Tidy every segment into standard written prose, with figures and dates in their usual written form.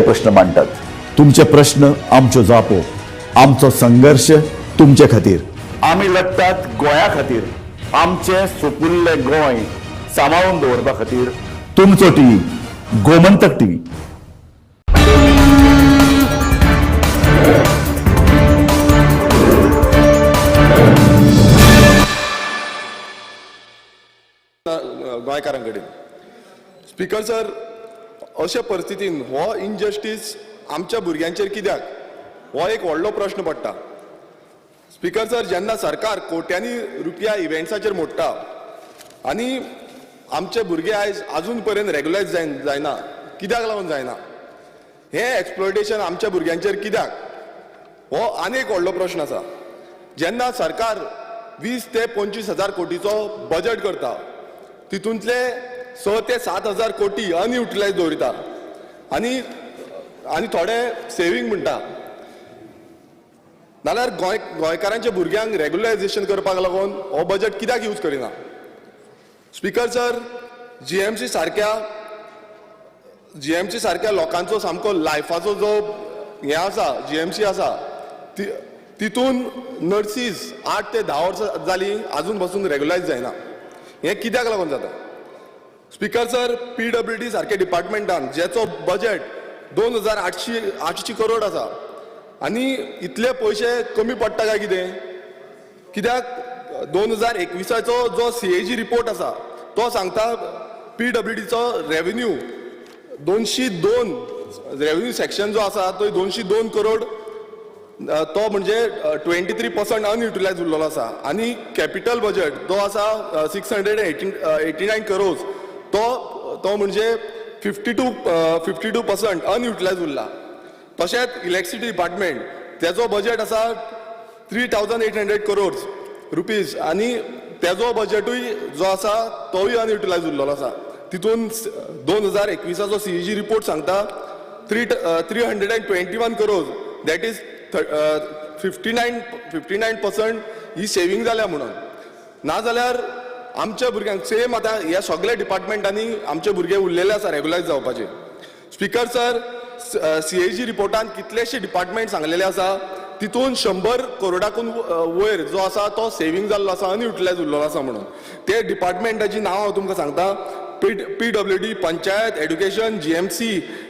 प्रश्न मांडटात. तुमचे प्रश्न आमच्यो जापो, आमचो संघर्श तुमचे खातीर. आमी लढटात गोंया खातीर, आमचें सुपुल्लें गोंय सांबाळून दवरपा खातीर. तुमचो टीव्ही, गोमंतक टीव्ही. गोंयकारां कडेन. स्पिकर सर, अशे परिस्थितीन हो इनजस्टीस आमच्या भुरग्यांचेर कित्याक, हो एक व्हडलो प्रश्न पडटा. स्पिकर सर, जेन्ना सरकार कोट्यांनी रुपया इव्हेंट्साचेर मोडटा आनी आमचे भुरगे आयज अजून पर्यंत रेगुलायज जायना, कित्याक लागून जायना? हें एक्सप्लॉयटेशन आमच्या भुरग्यांचेर कित्याक, हो आनी एक व्हडलो प्रश्न आसा. जेन्ना सरकार 20 ते 25 हजार कोटीचो बजेट करता, तितूंतले 6 ते 7 हजार कोटी अनयुटिलायज दवरिता आनी आनी थोडे सेवींग म्हणटा, नाल्यार गोंयकारांच्या भुरग्यांक रेगुलरायझेशन करपाक लागून हो बजेट कित्याक यूज करिना? स्पिकर सर, जीएमसी सारक्या लोकांचो सामको लायफाचो जो हें आसा, जीएमसी आसा, ती तितून नर्सीस 8 ते 10 वर्सां जालीं अजून पसून रेगुलायज जायना. हें कित्याक लागून जाता? स्पिकर सर, पीडब्ल्यूडी सारके डिपार्टमेंटान जेचो बजेट 2800 करोड आसा आनी इतले पयशे कमी पडटा काय कितें? कित्याक 2021चो जो सीएजी रिपोर्ट आसा तो सांगता, पीडब्ल्यूडीचो रेवेन्यू 202, रेवेन्यू सेक्शन जो आसा तो 202 करोड, तो म्हणजे 23% अनयुटिलायज उरलेलो आसा आनी कॅपिटल बजेट जो आसा 689 करोड्स, तो तो म्हणजे 52% अनयुटिलायज उरला. तशेंच इलेक्ट्रिसिटी डिपार्टमेंट, तेजो बजेट आसा 3800 crores rupees आनी तेजो बजेटूय जो आसा तोय अनयुटिलायज उरलेलो आसा. तितून 2021चो सीएजी रिपोर्ट सांगता 321 crores, that is 59% he saving जाल्या म्हणून. नाजाल्यार आमच्या भुरग्यांक सेम आतां ह्या सगळ्या डिपार्टमेंटांनी आमचे भुरगे उरलेले आसा रेगुलायज जावपाचे. स्पिकर सर, सीएजी रिपोर्टान कितलेशे डिपार्टमेंट सांगलेले आसा, तितून 100 करोडाकून वयर जो आसा तो सेवींग जाल्लो आसा, अनयुटिलायज उरलेलो आसा म्हणून. ते डिपार्टमेंटाची नांव हांव तुमकां सांगता: PWD, panchayat, education, GMC,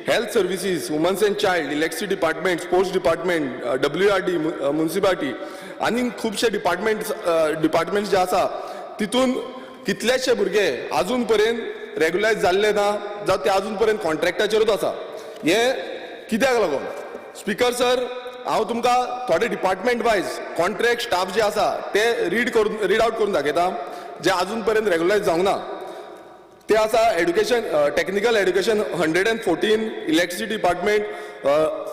health services, womens and child, electricity department, sports department, WRD, municipality आनी खुबशे डिपार्टमेंट जे आसा, तितून कितलेशे भुरगे अजून पर्यंत रेगुलायज जाल्ले ना, जावं ते अजून पर्यंत कॉन्ट्रॅक्टाचेरूच आसा. हें कित्याक लागून? स्पिकर सर, हांव तुमकां थोडे डिपार्टमेंट वायज कॉन्ट्रॅक्ट स्टाफ जे आसा ते रीड आउट करून दाखयता, जे अजून पर्यंत रेगुलायज जावंक ना. ते आसा education, technical education 114, electricity department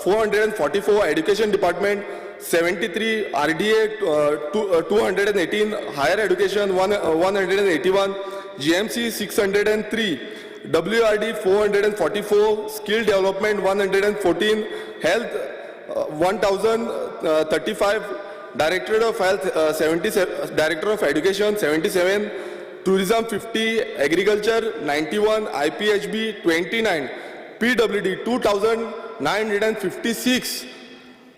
444, education department 73, RDA 218, higher education 181, GMC 603, WRD 444, skill development 114, health 1035, directorate of health 70, director of education 77, tourism 50, agriculture 91, IPHB 29, PWD 2956.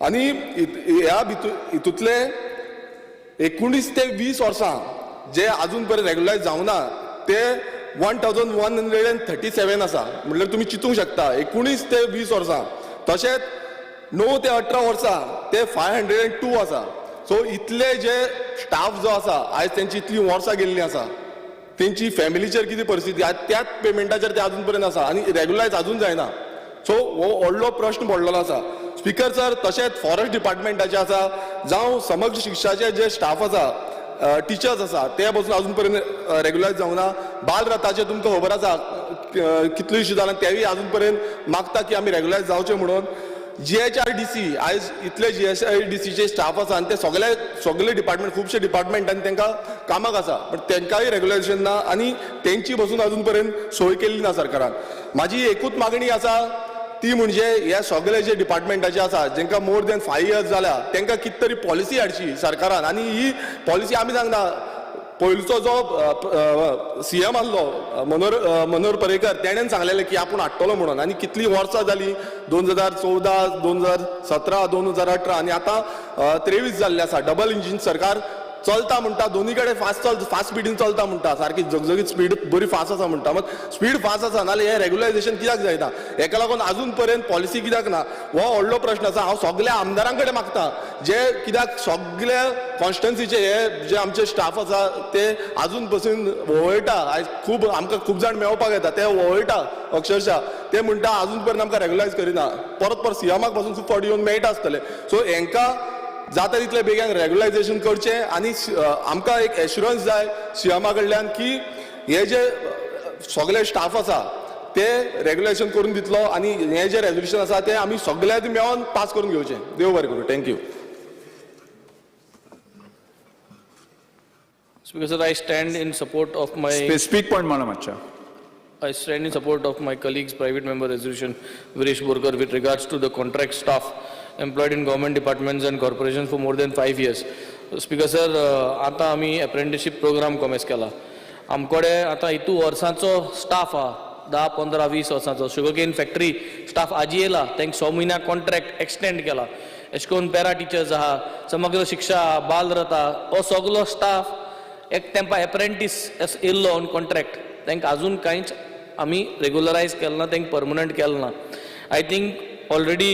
आनी ह्या भितूर हितूंतले 19 ते 20 वर्सां जे अजून पर्यंत रेगुलायज जावंक ना ते 1137 आसा. म्हणल्यार तुमी चिंतूंक शकता, 19 ते 20 वर्सां. तशेंच 9 ते 18 वर्सां ते 502 आसा. सो इतले जे स्टाफ जो आसा, आयज तेंची इतलीं वर्सां गेल्लीं आसा, तेंची फॅमिलीचेर कितें परिस्थिती, आयज त्याच पेमेंटाचेर ते अजून पर्यंत आसा आनी रेगुलायज अजून जायना. सो हो व्हडलो प्रश्न पडलेलो आसा, स्पिकर सर. तशेंच फॉरेस्ट डिपार्टमेंटाचे आसा, जावं समग्र शिक्षाचे जे स्टाफ आसा, टिचर्स आसा, ते पसून अजून पर्यंत रेगुलायज जावंक ना. बालरथाचे तुमकां खबर आसा कितलो इश्यू जाला, तेवूय अजून पर्यंत मागता की आमी रेगुलायज जावचे म्हणून. जीएचआरडीसी, आयज इतले जीएचआरडीसीचे स्टाफ आसा आनी ते सगळे सगळे डिपार्टमेंट, खुबशे डिपार्टमेंट आनी तांकां कामाक आसा, बट तांकांय रेगुलायझेशन ना आनी तेंची बसून अजून पर्यंत सोय केल्ली ना सरकारान. म्हाजी एकूच मागणी आसा, ती म्हणजे हे सगळे जे डिपार्टमेंटाचे आसा, जेंकां मोर दॅन 5 इयर्स जाल्या, तांकां कितें तरी पॉलिसी हाडची सरकारान. आनी ही पॉलिसी आमी सांगना. पयलुचो जो सीएम आसलो मनोहर पर्रीकर तेणेन सांगलेलें की आपूण हाडटलो म्हणून. आनी कितलीं वर्सां जालीं, 2014, 2017, 2018 आनी आतां 23 जाल्ले आसा. डबल इंजीन सरकार चलता म्हणटा, दोनी कडेन फास्ट फास्ट स्पिडीन चलता म्हणटा, सारकी झगझगीत स्पीड बरी फास्ट आसा म्हणटा. मात स्पीड फास्ट आसा नाल्यार हें रेगुलरायझेशन कित्याक जायना? हेका लागून आजून पर्यंत पॉलिसी कित्याक ना हो व्हडलो प्रश्न आसा. हांव सगल्या आमदारां कडेन मागता जे कित्याक सगल्या कॉन्स्टिट्युएन्सीचे हे जे आमचे स्टाफ आसा ते आजून पसून वळटा. आयज खूब आमकां खूब जाण मेळपाक येता, ते वळटा अक्षरशा, ते म्हणटा आजून पर्यंत आमकां रेगुलरायज करिना. परत परत सीएमाक पासून खूब फावटी येवन मेळटा आसतले. सो हेंकां जाता तितले बेगीन रेगुलरायझेशन करचें आनी आमकां एक एश्युरन्स जाय सीएमा कडल्यान की हे जे सगळे स्टाफ आसा ते रेगुलेशन करून दितलो आनी हे जे रेजोल्युशन आसा ते आमी सगळ्यांनी मेळोन पास करून घेवचें. देव बरें करूं. Thank you. Speaker sir, I stand in support of my specific point म्हणा मातशा. I stand in support of my colleagues' private member resolution, Viresh Borkar, with regards to the contract staff employed in government departments and corporations for more than 5 years. Speaker sir, आतां आमी apprenticeship program commence केला. आमकडे आतां हितू वर्सांचो staff आहा, 10, 15, 20 वर्सांचो. Sugarcane factory staff आजी येयला, तांकां 6 म्हयन्या कॉन्ट्रॅक्ट एक्सटेंड केला. अशें करून पॅरा टिचर्स आहा, समग्र शिक्षा आहा, बालरथ आहा, हो सगलो स्टाफ एक तेंपा एप्रेंटीस येयल्लो ऑन कॉन्ट्रॅक्ट, तांकां आजून कांयच आमी रेगुलरायज केलें ना, तांकां परमनंट केलें ना. I think already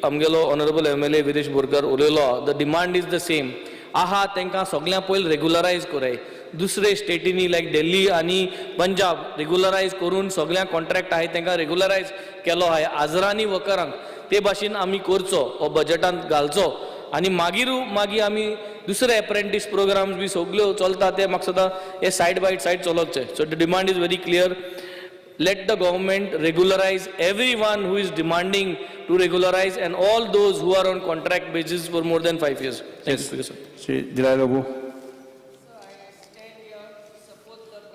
आमगेलो honourable MLA Viresh Borkar उलयलो, the demand is the same आहा, तांकां सगळ्यां पयलीं रेगुलरायज कराय. दुसरे स्टेटींनी लायक दिल्ली आनी पंजाब रेगुलरायज करून सगळ्यां कॉन्ट्रॅक्ट आहाय तांकां रेगुलरायज केलो आहाय हजारांनी वर्करांक. ते भाशेन आमी करचो, हो बजटांत घालचो आनी मागीर मागीर आमी दुसरे एप्रेंटीस प्रोग्राम्स बी सगल्यो चलता ते म्हाका सदां हे सायड बाय सायड चलोवचे. So the demand is very clear. Let the government regularize everyone who is demanding to regularize and all those who are on contract basis for more than 5 years. Thank you, Speaker sir. Shri Delilah Lobo.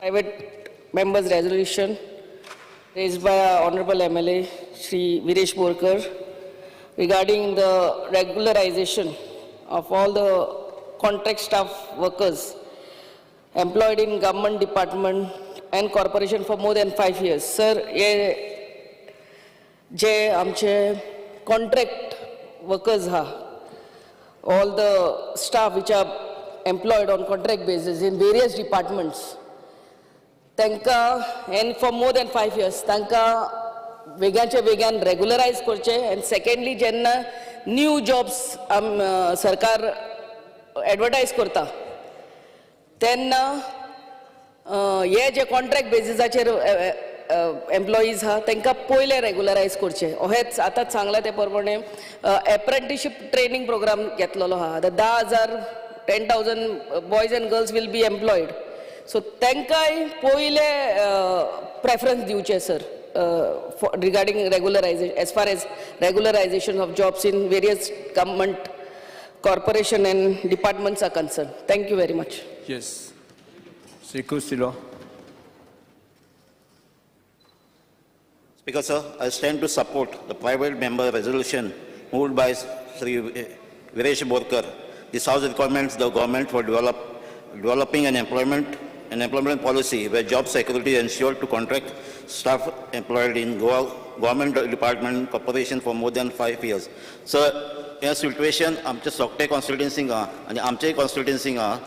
Private members resolution raised by our Honorable MLA Shri Viresh Borkar regarding the regularization of all the contract staff workers employed in government department and corporation for more than 5 years. Sir, हे जे आमचे contract workers हा, all the staff which are employed on contract basis in various departments, तांकां and for more than 5 years तांकां वेगाच्या वेगान रेगुलरायज करचें. And secondly, जेन्ना new jobs सरकार advertise करता तेन्ना हे जे कॉन्ट्रॅक्ट बेजिसाचेर एम्प्लॉईज आहा तांकां पयलें रेगुलरायज करचें. हेंच आतांच सांगलां ते प्रमाणे एप्रेंटिशीप ट्रेनींग प्रोग्राम घेतलेलो आहा. आतां 10,000 10,000 boys and girls will be employed, so तांकांय पयलें प्रेफरन्स दिवचें sir, regarding regularization, as far as regularization of jobs in various government corporation and departments are concerned. Thank you very much. Yes. Shri Cruz Silva. Speaker sir, I stand to support the private member resolution moved by Shri Viresh Borkar. This House recommends the government for developing an employment policy where job security is ensured to contract staff employed in government department corporation for more than 5 years. So, ह्या situation आमच्या सोकटे कॉन्स्टिट्युएन्सींक आहा आनी आमचे कॉन्स्टिट्युएन्सींक आहा,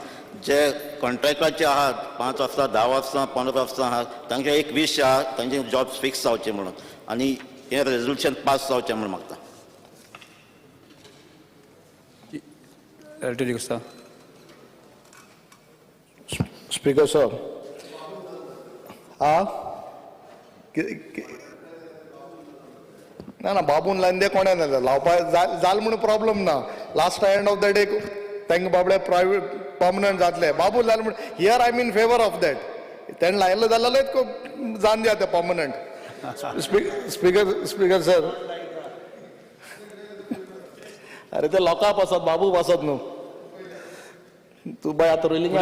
जे कॉन्ट्रॅक्टाचे आहात 5 वर्सां, 10 वर्सां, 15 वर्सां आहात, तांचे एक वीश आहा तांचे जॉब फिक्स जावचे म्हणून आनी हें रेजोल्युशन पास जावचें म्हणून मागता. Alto D'Costa. Speaker sir, आ ना ना बाबून लायन दे कोणें ना लावपा जाल म्हणून प्रॉब्लम ना. Last end of the day तांकां बाबडे प्रायवेट पर्मनंट जातले. बाबू जाल म्हण here I am in favour of that. तेणें लायलें जाल्यार जावन दिया तें पर्मनंट. स्पीकर सर, अरे ते लोकां पासत बाबू पासत न्हू तूं बाय आतां ruling.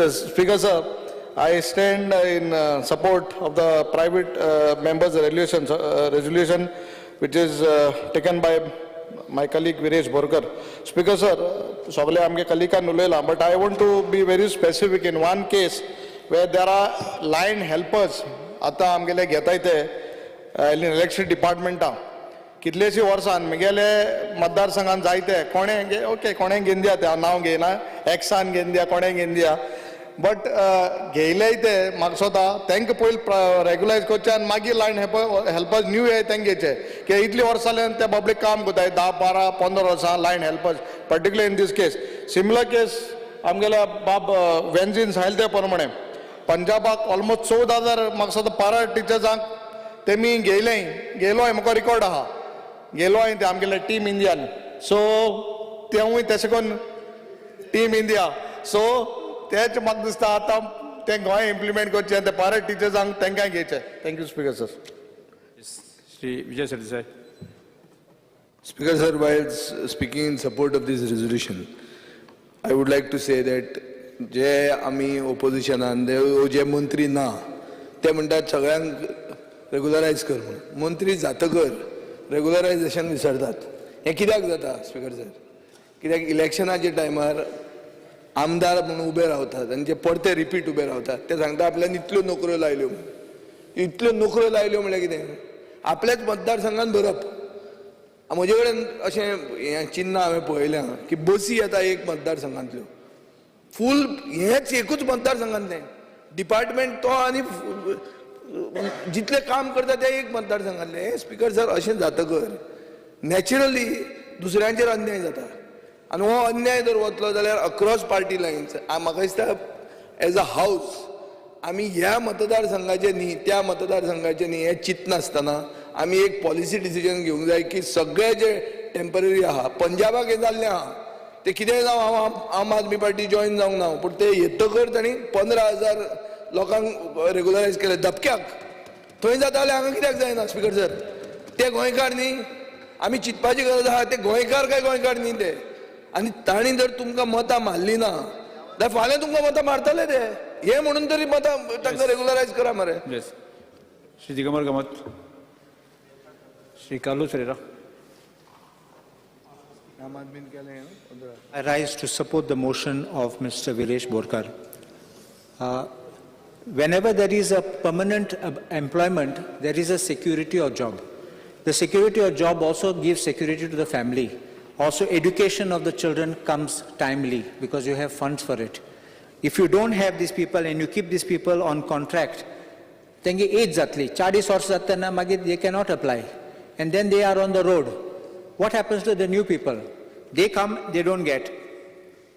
Speaker sir, I stand in support of the private members resolution which is taken by my colleague Viresh Borkar. Speaker sir, सगळे आमगे कलिकान उलयला, but I want to be very specific in one case where there are line helpers आतां आमगेले घेताय ते electricity डिपार्टमेंटां कितलेशीं वर्सां म्हगेले मतदारसंघान जायते कोणे okay कोणे घेवन दिया, ते हांव नांव घेयना, एक्सान घेवन दिया, कोणे घेवन दिया, बट घेयले ते म्हाका दिसता तांकां पयलीं रेगुलायज करचें आनी मागीर लायन हेल्पर्स न्यू येय तांकां घेवचे. कित्याक इतलीं वर्सां जाल्यार ते पब्लीक काम करताय 10, 12, 15 वर्सां line helpers, particular in this case. Similar case आमगेल्या बाब वेन्झीन सांगले ते प्रमाणे पंजाबाक ऑलमोस्ट 14,000 म्हाका दिसता पारा टिचर्सांक तेमी घेयलें, घेयलो हांवें, म्हाका रिकॉर्ड आहा, गेलो हांवें ते आमगेले टीम इंडियान. सो तेवूय तशें करून टीम इंडिया. सो तेच म्हाका दिसता आतां तें गोंय इम्प्लिमेंट करचें, ते पारा टिचर्सांक तांकां घेवचें. Thank you speaker sir. Shri Vijay Sardesai. Speaker sir, while speaking in support of this resolution, I would like to say that जे आमी ओपोजिशनान जे मंत्री ना ते म्हणटात सगळ्यांक रेगुलरायज कर म्हणून. मंत्री जातकर रेगुलरायजेशन विसरतात. हें कित्याक जाता स्पीकर सर? कित्याक इलेक्शनाच्या टायमार आमदार म्हणून उबे रावतात आनी जे परते रिपीट उबे रावतात ते सांगता आपल्यान इतल्यो नोकऱ्यो लायल्यो म्हणून. इतल्यो नोकऱ्यो लायल्यो म्हणल्यार कितें? आपल्याच मतदारसंघान भरप. म्हजे कडेन अशें हें चिन्ह हांवें पळयलें की बसी येता एक मतदारसंघांतल्यो फूल, हेंच एकूच मतदारसंघांतलें डिपार्टमेंट तो आनी जितलें काम करता तें एक मतदारसंघांतलें. हें स्पीकर सर अशें जातकर नॅचरली दुसऱ्यांचेर अन्याय जाता आनी हो अन्याय जर वतलो जाल्यार अक्रॉस पार्टी लायन्स म्हाका दिसता एज अ हावज आमी ह्या मतदारसंघाचे न्ही त्या मतदारसंघाचे न्ही हें चिंतनासतना आमी एक पॉलिसी डिसिजन घेवंक जाय की सगळे जे टेंपररी आहा, पंजाबाक हें जाल्लें आहा, ते कितेंय जावं हांव आम आदमी पार्टी जॉयन जावंक ना, पूण ते येतकर तांणी 15,000 लोकांक रेगुलरायज केले धपक्याक. थंय जाता जाल्यार हांगा कित्याक जायना स्पीकर सर? ते गोंयकार न्ही, आमी चिंतपाची गरज आहा ते गोंयकार काय गोंयकार न्ही ते. आनी तांणी जर तुमकां मतां मारली ना जाल्यार फाल्यां तुमकां मतां मारतले ते. हे म्हणून तरी मतां तांकां रेगुलरायज करा मरे. Shri Digambar Kamat. Shri Carlos Ferreira. I rise to support the motion of Mr. Viresh Borkar. Whenever there is a permanent employment, there is a security of job. The security of job also gives security to the family. Also, education of the children comes timely because you have funds for it. If you don't have these people and you keep these people on contract, तेंगे as जातली, 40 वर्सां जाता तेन्ना मागीर they cannot apply. And then they are on the road. What happens to the new people? They come, they don't get.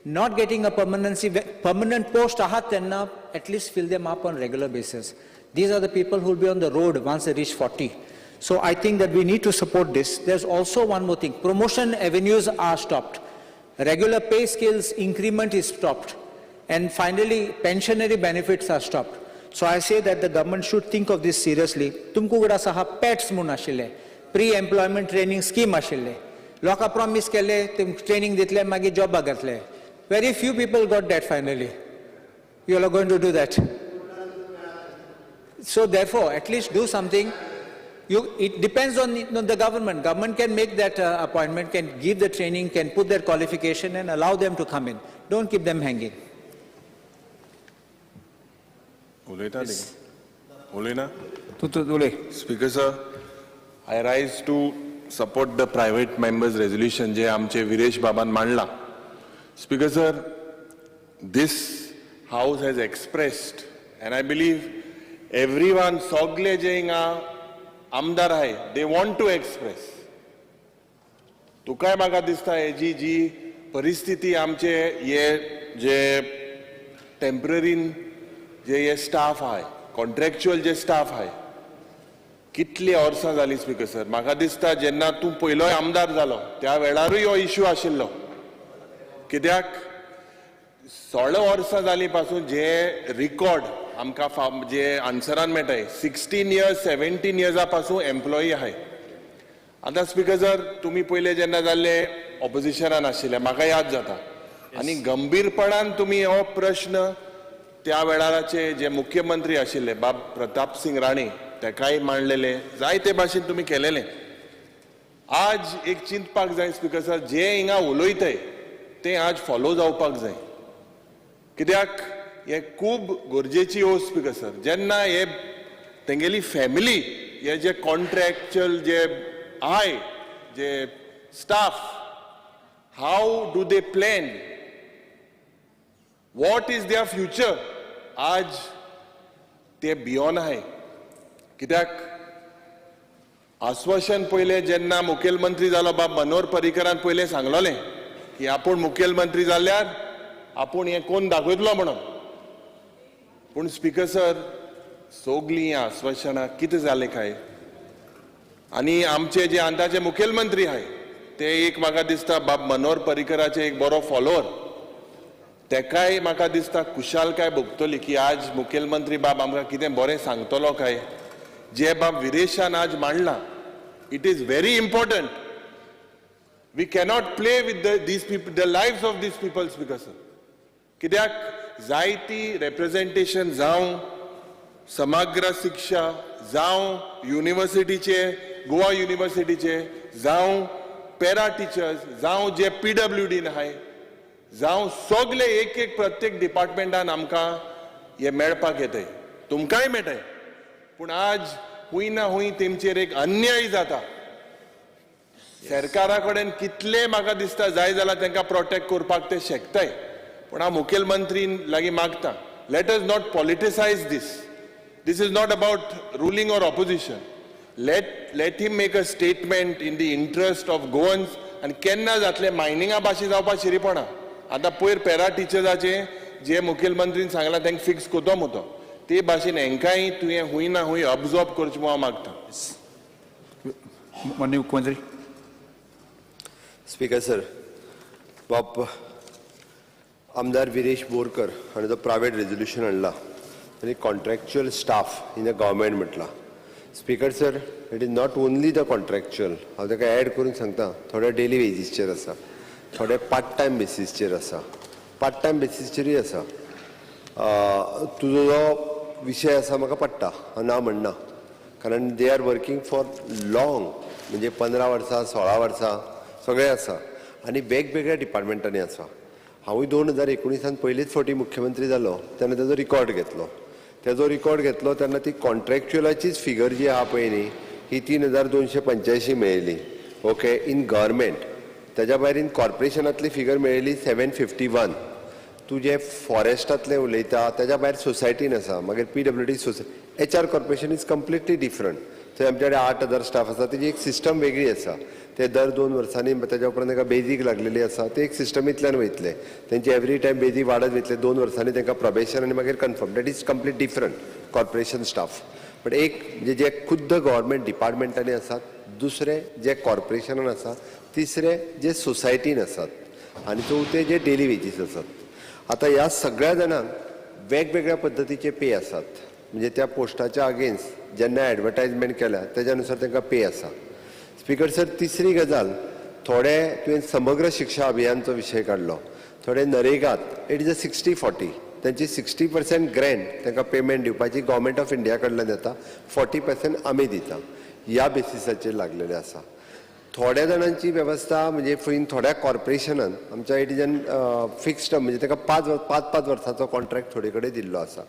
Not getting a permanent post ahat tenna, at least fill them up on regular basis. These are the people who will be on the road once they reach 40. So I think that we need to support this. There's also one more thing. Promotion avenues are stopped. Regular pay scales increment is stopped. And finally, pensionary benefits are stopped. So I say that the government should think of this seriously. Tumku gada saha PETS mun ashille, pre-employment training scheme ashille. Loka promise kele, training ditle, magi job agatle. Very few people got that finally. You all are going to do that. So therefore, at least do something. It depends on the government. Government can make that appointment, can give the training, can put their qualification and allow them to come in. Don't keep them hanging. Speaker sir, I rise to support the private members resolution जे आमचे विरेश बाबान मांडला. Speaker sir, this house has expressed and I believe everyone सगळे जे हिंगा आमदार आहाय they want to express. तुकाय म्हाका दिसता हेजी जी परिस्थिती आमचे हे जे टेंपररीन जे हे स्टाफ आहाय, कॉन्ट्रॅक्च्युअल जे स्टाफ आहाय, कितली वर्सां जालीं स्पीकर सर. म्हाका दिसता जेन्ना तूं पयलोय आमदार जालो त्या वेळारूय हो इश्यू आशिल्लो. कित्याक 16 वर्सां जालीं पासून जे रिकॉर्ड आमकां जे आन्सरान मेळटाय 16 इयर्स 17 इयर्सां पासून एम्प्लॉई आहाय. आतां स्पीकर सर, तुमी पयले जेन्ना जाल्ले ऑपोजिशनान आशिल्ले म्हाका याद जाता आनी गंभीरपणान तुमी हो प्रश्न त्या वेळाराचे जे मुख्यमंत्री आशिल्ले बाब प्रताप सिंग राणे तेकाय मांडलेले, जायते भाशेन तुमी केलेले. आज एक चिंतपाक जाय स्पीकर सर, जे हिंगा उलयताय ते आज फॉलो जावपाक जाय, कित्याक हे खूब गरजेची वस्त स्पीकर सर. जेन्ना हे तेंगेली फॅमिली हे जे कॉन्ट्रॅक्च्युअल जे आहाय जे staff, how do they plan, what is their future, आज ते भियोन आहाय. कित्याक आश्वासन पयलें जेन्ना मुखेलमंत्री जालो बाब मनोहर पर्रीकरान पयलें सांगलोलें की आपूण मुखेलमंत्री जाल्यार आपूण हें कोण दाखयतलो म्हणून. पूण स्पीकर सर, सगलीं हीं आश्वासनां कितें जालें काय? आनी आमचे जे आतांचे मुखेलमंत्री आहाय ते एक म्हाका दिसता बाब मनोहर पर्रीकराचे एक बरो फॉलोवर, तेकाय म्हाका दिसता खुशालकाय भोगतली की आज मुखेलमंत्री बाब आमकां कितें बरें सांगतलो काय. जे बाब विरेशान आज मांडलां, it is very important. We cannot play with these people, the lives of these people, speaker sir. कित्याक जायती रेप्रेजेंटेशन जावं समग्र शिक्षा जावं युनिवर्सिटीचे, गोवा युनिवर्सिटीचे जावं पॅरा टिचर्स जावं जे पीडब्ल्यूडीन आहाय जावं सगले एक एक प्रत्येक डिपार्टमेंटान आमकां हे मेळपाक येताय, तुमकांय मेळटाय. पूण आज हुंय ना हुंय तेमचेर एक अन्याय जाता. सरकारा कडेन कितले म्हाका दिसता जाय जाल्यार तांकां प्रोटेक्ट करपाक ते शकताय. पूण हांव मुखेलमंत्री लागीं मागता, let us not politicise this. This is not about ruling or opposition. Let him make a statement in the interest of Goans. आनी केन्ना जातलें मायनिंगा भाशेन जावपा शिरीपणा. आतां पयर पॅरा टिचर्साचे जे मुखेलमंत्रीन सांगलां तांकां फिक्स करतो मुतो, ते भाशेन हेंकांय तुवें हुंय ना हुंय अब्जॉर्ब करचें म्हूण हांव मागता. माननीय मुख्यमंत्री. स्पीकर सर, बाब आमदार विरेश बोरकर हाणें जो प्रायवेट रेजोल्युशन हाडला आनी contractual staff in the government म्हटलां. Speaker sir, it is not only the contractual, हांव ताका एड करून सांगता, थोडे डेली वेजीसचेर आसा, थोडे पार्ट टायम बेसीसचेर आसा, पार्ट टायम बेसीसचेरूय आसा. तुजो जो विशय आसा म्हाका पडटा, हांव ना म्हणना, कारण they are working for long, म्हणजे 15 वर्सां 16 वर्सां सगळें आसा आनी वेगवेगळ्या डिपार्टमेंटांनी आसा. हांवूय 2019 पयलीच फावटी मुख्यमंत्री जालो तेन्ना तेजो रिकॉर्ड घेतलो. तेजो रिकॉर्ड घेतलो तेन्ना ती कॉन्ट्रॅक्च्युअलाचीच फिगर जी आहा पळय न्ही, ही 3285 मेळ्ळी, ओके, इन गव्हर्मेंट. तेज्या भायर इन कॉर्पोरेशनांतली फिगर मेळ्ळी 751. तूं जें फॉरेस्टांतलें उलयता तेज्या भायर सोसायटीन आसा, मागीर PWD society, HR corporation is completely different. थंय आमचे कडेन 8000 स्टाफ आसा, तेजी एक सिस्टम वेगळी आसा. ते दर 2 वर्सांनी तेज्या उपरांत तांकां बेजीक लागलेली आसा, ते एक सिस्टमींतल्यान वयतले, तेंची एवरी टायम बेजीक वाडत वयतले. 2 वर्सांनी तांकां प्रोबेशन आनी मागीर confirm. That is complete different corporation staff. But एक म्हणजे जे खुद्द गव्हर्मेंट डिपार्टमेंटांनी आसात, दुसरे जे कॉर्पोरेशनान आसा, तिसरे जे सोसायटीन आसात, आनी चवथे जे डेली वेजीस आसात. आतां ह्या सगळ्या जाणांक वेगवेगळ्या पद्दतीचे पे आसात, म्हणजे त्या पोस्टाच्या अगेन्स्ट जेन्ना एडवर्टायजमेंट केल्या तेज्या नुसार तांकां पे आसा. स्पीकर सर, तिसरी गजाल, थोडे तुवें समग्र शिक्षा अभियानचो विशय काडलो, थोडे नरेगात it is a 60-40, तांची 60% ग्रँट तांकां पेमेंट दिवपाची गव्हर्मेंट ऑफ इंडिया कडल्यान येता, 40% आमी दिता, ह्या बेसिसाचेर लागलेले आसा. थोड्या जाणांची वेवस्था म्हणजे फुडें थोड्या कॉर्पोरेशनान आमच्या it is an fixed, म्हणजे ताका 5-5 वर्सांचो कॉन्ट्रॅक्ट थोडे कडेन दिल्लो आसा.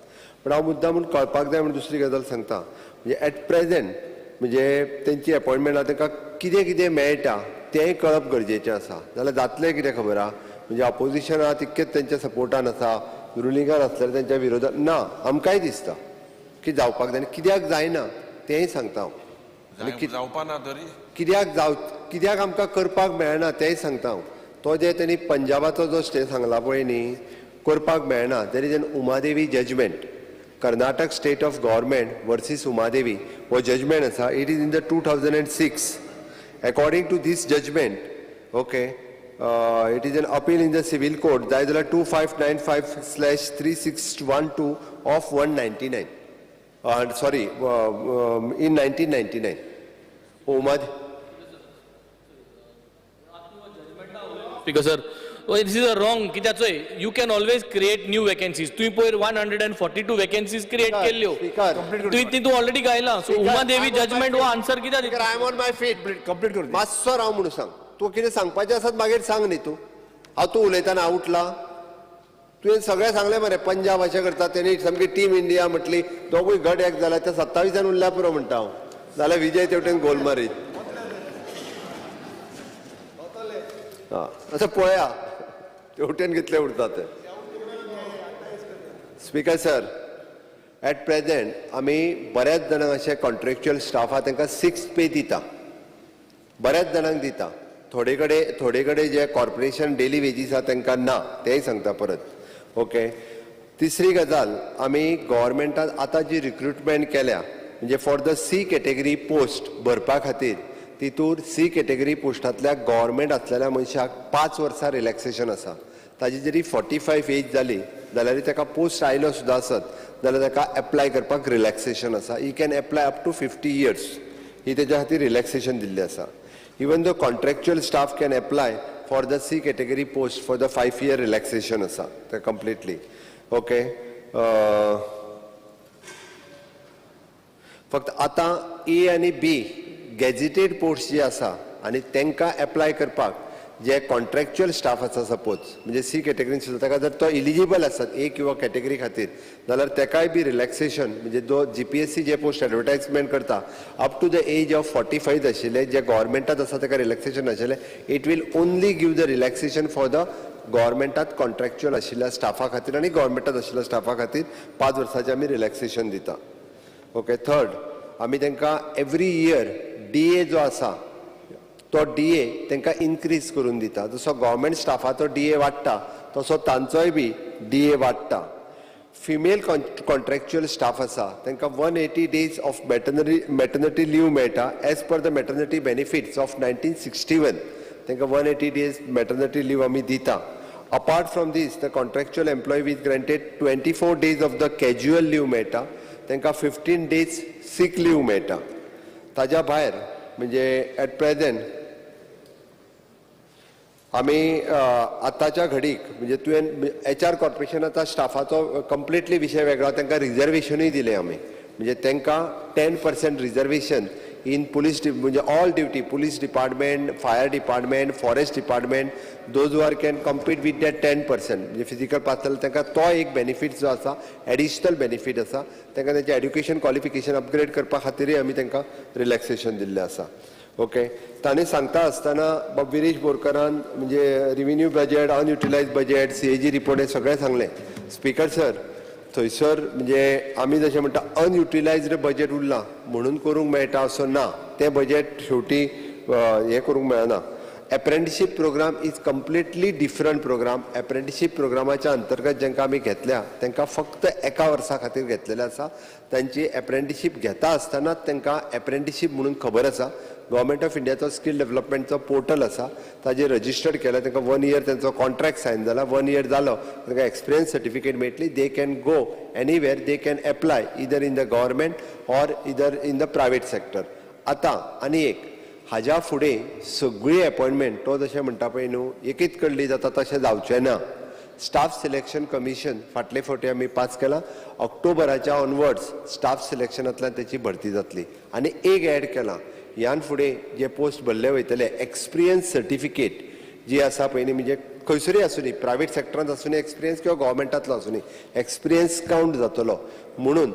पूण हांव मुद्दा म्हूण कळपाक जाय म्हूण दुसरी गजाल सांगता, म्हणजे एट प्रेजेंट म्हणजे तेंची एपॉयंटमेंट आहा तांकां कितें कितें मेळटा तेंय कळप गरजेचें आसा. जाल्यार जातलें कितें खबर आहा, म्हणजे ऑपोजिशन आहा तितकेच तेंच्या सपोर्टान आसा, रुलिंगान आसल्यार तेंच्या विरोधात ना. आमकांय दिसता की जावपाक जाय, आनी कित्याक जायना तेंय सांगता हांव. आनी जावपा ना तरी कित्याक आमकां करपाक मेळना तेंय सांगता हांव. तो जे तेणी पंजाबाचो जो स्टे सांगला पळय न्ही, करपाक मेळना. There is an Umadevi judgement, Karnataka state of government versus Umadevi हो जजमेंट आसा. It is in the 2006. According to this judgement, okay, it is an appeal in the civil court जाय जाल्यार 2595/3612 of 199, sorry, in 1999. Umad Speaker sir, This is a wrong. कित्याक चोय, you can always create new vacancies. तुवें पयर 142 vacancies create केल्ल्यो. तुवें तितून already गायला. सो उमा देवी जजमेंट हो आन्सर कित्याक दिता? I am on my feet. Complete करू. मातसो राव म्हणून सांग. तूं कितें सांगपाचें आसत मागीर सांग न्ही तूं. हांव तूं उलयतना हांव उठला. तुवें सगळें सांगलें मरे, पंजाब अशें करता, तेणी सामकी टीम इंडिया म्हटली, दोगूय गट एक जाल्या, ते 27 जाण उरल्या पुरो म्हणटा हांव. जाल्यार विजय तेवटेन गोल मारीत. आं, अशें पळया तेवटेन कितले उरता ते. स्पीकर सर, एट प्रेझेंट आमी बऱ्याच जाणांक अशे कॉन्ट्रॅक्च्युअल स्टाफ आहा तांकां सिक्स पे दिता, बऱ्याच जाणांक दिता. थोडे कडेन जे कॉर्पोरेशन डेली वेजीस आहा तांकां ना, तेंय सांगता परत. ओके, तिसरी गजाल, आमी गव्हर्मेंटान आतां जी रिक्रुटमेंट केल्या म्हणजे for the C category post भरपा खातीर, तितूर सी कॅटेगरी पोस्टांतल्या गव्हर्मेंट आसलेल्या मनशाक 5 वर्सां रिलॅक्सेशन आसा. ताजी जरी 45 एज जाली जाल्यार ताका पोस्ट आयलो सुद्दां आसत जाल्यार ताका एप्लाय करपाक रिलॅक्सेशन आसा. He can apply up to 50 years. ही तेज्या खातीर रिलॅक्सेशन दिल्लें आसा. Even the contractual staff can apply for the C category post for the 5 year relaxation आसा ते कंप्लिटली. ओके, फक्त आतां ए आनी बी गॅजिटेड पोस्ट जी आसा आनी तांकां एप्लाय करपाक जे कॉन्ट्रॅक्च्युअल स्टाफ आसा, सपोज म्हणजे सी कॅटेगरीन सुद्दां ताका जर तो इलिजिबल आसत ए किंवा कॅटेगरी खातीर जाल्यार ताकाय बी रिलॅक्सेशन, म्हणजे जो जीपीएससी जे पोस्ट एडवर्टायजमेंट करता up to the age of 45 आशिल्ले जे गव्हर्मेंटात आसा ताका रिलॅक्सेशन आशिल्लें. It will only give the relaxation for the गव्हर्मेंटात contractual आशिल्ल्या स्टाफा खातीर आनी गव्हर्मेंटात आशिल्ल्या स्टाफा खातीर 5 वर्साचें आमी रिलॅक्सेशन दिता. ओके, थर्ड, आमी तांकां एवरी इयर डीए जो आसा तो डीए तांकां इनक्रीज करून दिता. जसो गव्हर्मेंट स्टाफाचो डीए वाडटा तसो तांचोय बी डीए वाडटा. फिमेल कॉन्ट्रॅक्च्युअल स्टाफ आसा तांकां 180 days of maternity leave मेळटा as per the Maternity Benefits of 1961. तांकां 180 days maternity leave आमी दिता. Apart from this, the contractual employee with granted 24 days of the casual leave मेळटा, तांकां 15 डेज सीक लीव मेळटा. ताज्या भायर म्हणजे एट प्रेझेंट आमी आतांच्या घडीक म्हणजे तुवें एचआर कॉर्पोरेशनाचा स्टाफाचो कंप्लिटली विशय वेगळो. तांकां रिजर्वेशनूय दिलें आमी, म्हणजे तांकां 10% रिजर्वेशन इन पुलीस, म्हणजे all duty, police department, fire department, forest department, those are can compete with that 10%. म्हणजे फिजिकल पास जाल्यार तांकां तो एक बेनिफीट जो आसा, एडिशनल बेनिफीट आसा. तांकां तेंचें एड्युकेशन क्वॉलिफिकेशन अपग्रेड करपा खातीरय आमी तांकां रिलॅक्सेशन दिल्लें आसा. ओके, तांणी सांगता आसतना बाब विरेश बोरकरान म्हणजे revenue budget, unutilized budget, CAG report हे सगळें सांगलें. स्पीकर सर, थंयसर म्हणजे आमी जशें म्हणटा अनयुटिलायज्ड बजेट उरलां म्हणून करूंक मेळटा असो ना. तें बजेट शेवटी हें करूंक मेळना. Apprenticeship program is completely different program. Apprenticeship प्रोग्रामाच्या अंतर्गत जांकां आमी घेतल्या तांकां फक्त एका वर्सा खातीर घेतलेलें आसा. तांची एप्रेंटिशीप घेता आसतनाच तांकां एप्रेंटिशीप म्हणून खबर आसा. गव्हर्मेंट ऑफ इंडियाचो स्कील डेव्हलपमेंटचो पोर्टल आसा, ताजेर रजिस्टर्ड केला तांकां वन इयर तांचो कॉन्ट्रॅक्ट सायन जाला. वन इयर जालो तांकां एक्सपिरियन्स सर्टिफिकेट मेळटली. They can go anywhere, they can apply either in the government or either in the private sector. आतां आनी एक, हाज्या फुडें सगळी एपॉयंटमेंट तो जशें म्हणटा पळय न्हू एकीच कडली जाता तशें जावचें ना. स्टाफ सिलेक्शन कमिशन फाटले फावटी आमी पास केला. ऑक्टोबराच्या ऑनवर्ड्स स्टाफ सिलेक्शनांतल्यान तेची भरती जातली. आनी एक एड केलां, ह्यान फुडें जे पोस्ट भरले वयतले एक्सपिरियन्स सर्टिफिकेट जी आसा पळय न्ही, म्हणजे खंयसरूय आसूं न्ही, प्रायवेट सेक्टरांत आसूं न्ही एक्सपिरियन्स किंवा गव्हर्मेंटांतलो आसूं न्ही, एक्सपिरियन्स कावंट जातलो. म्हणून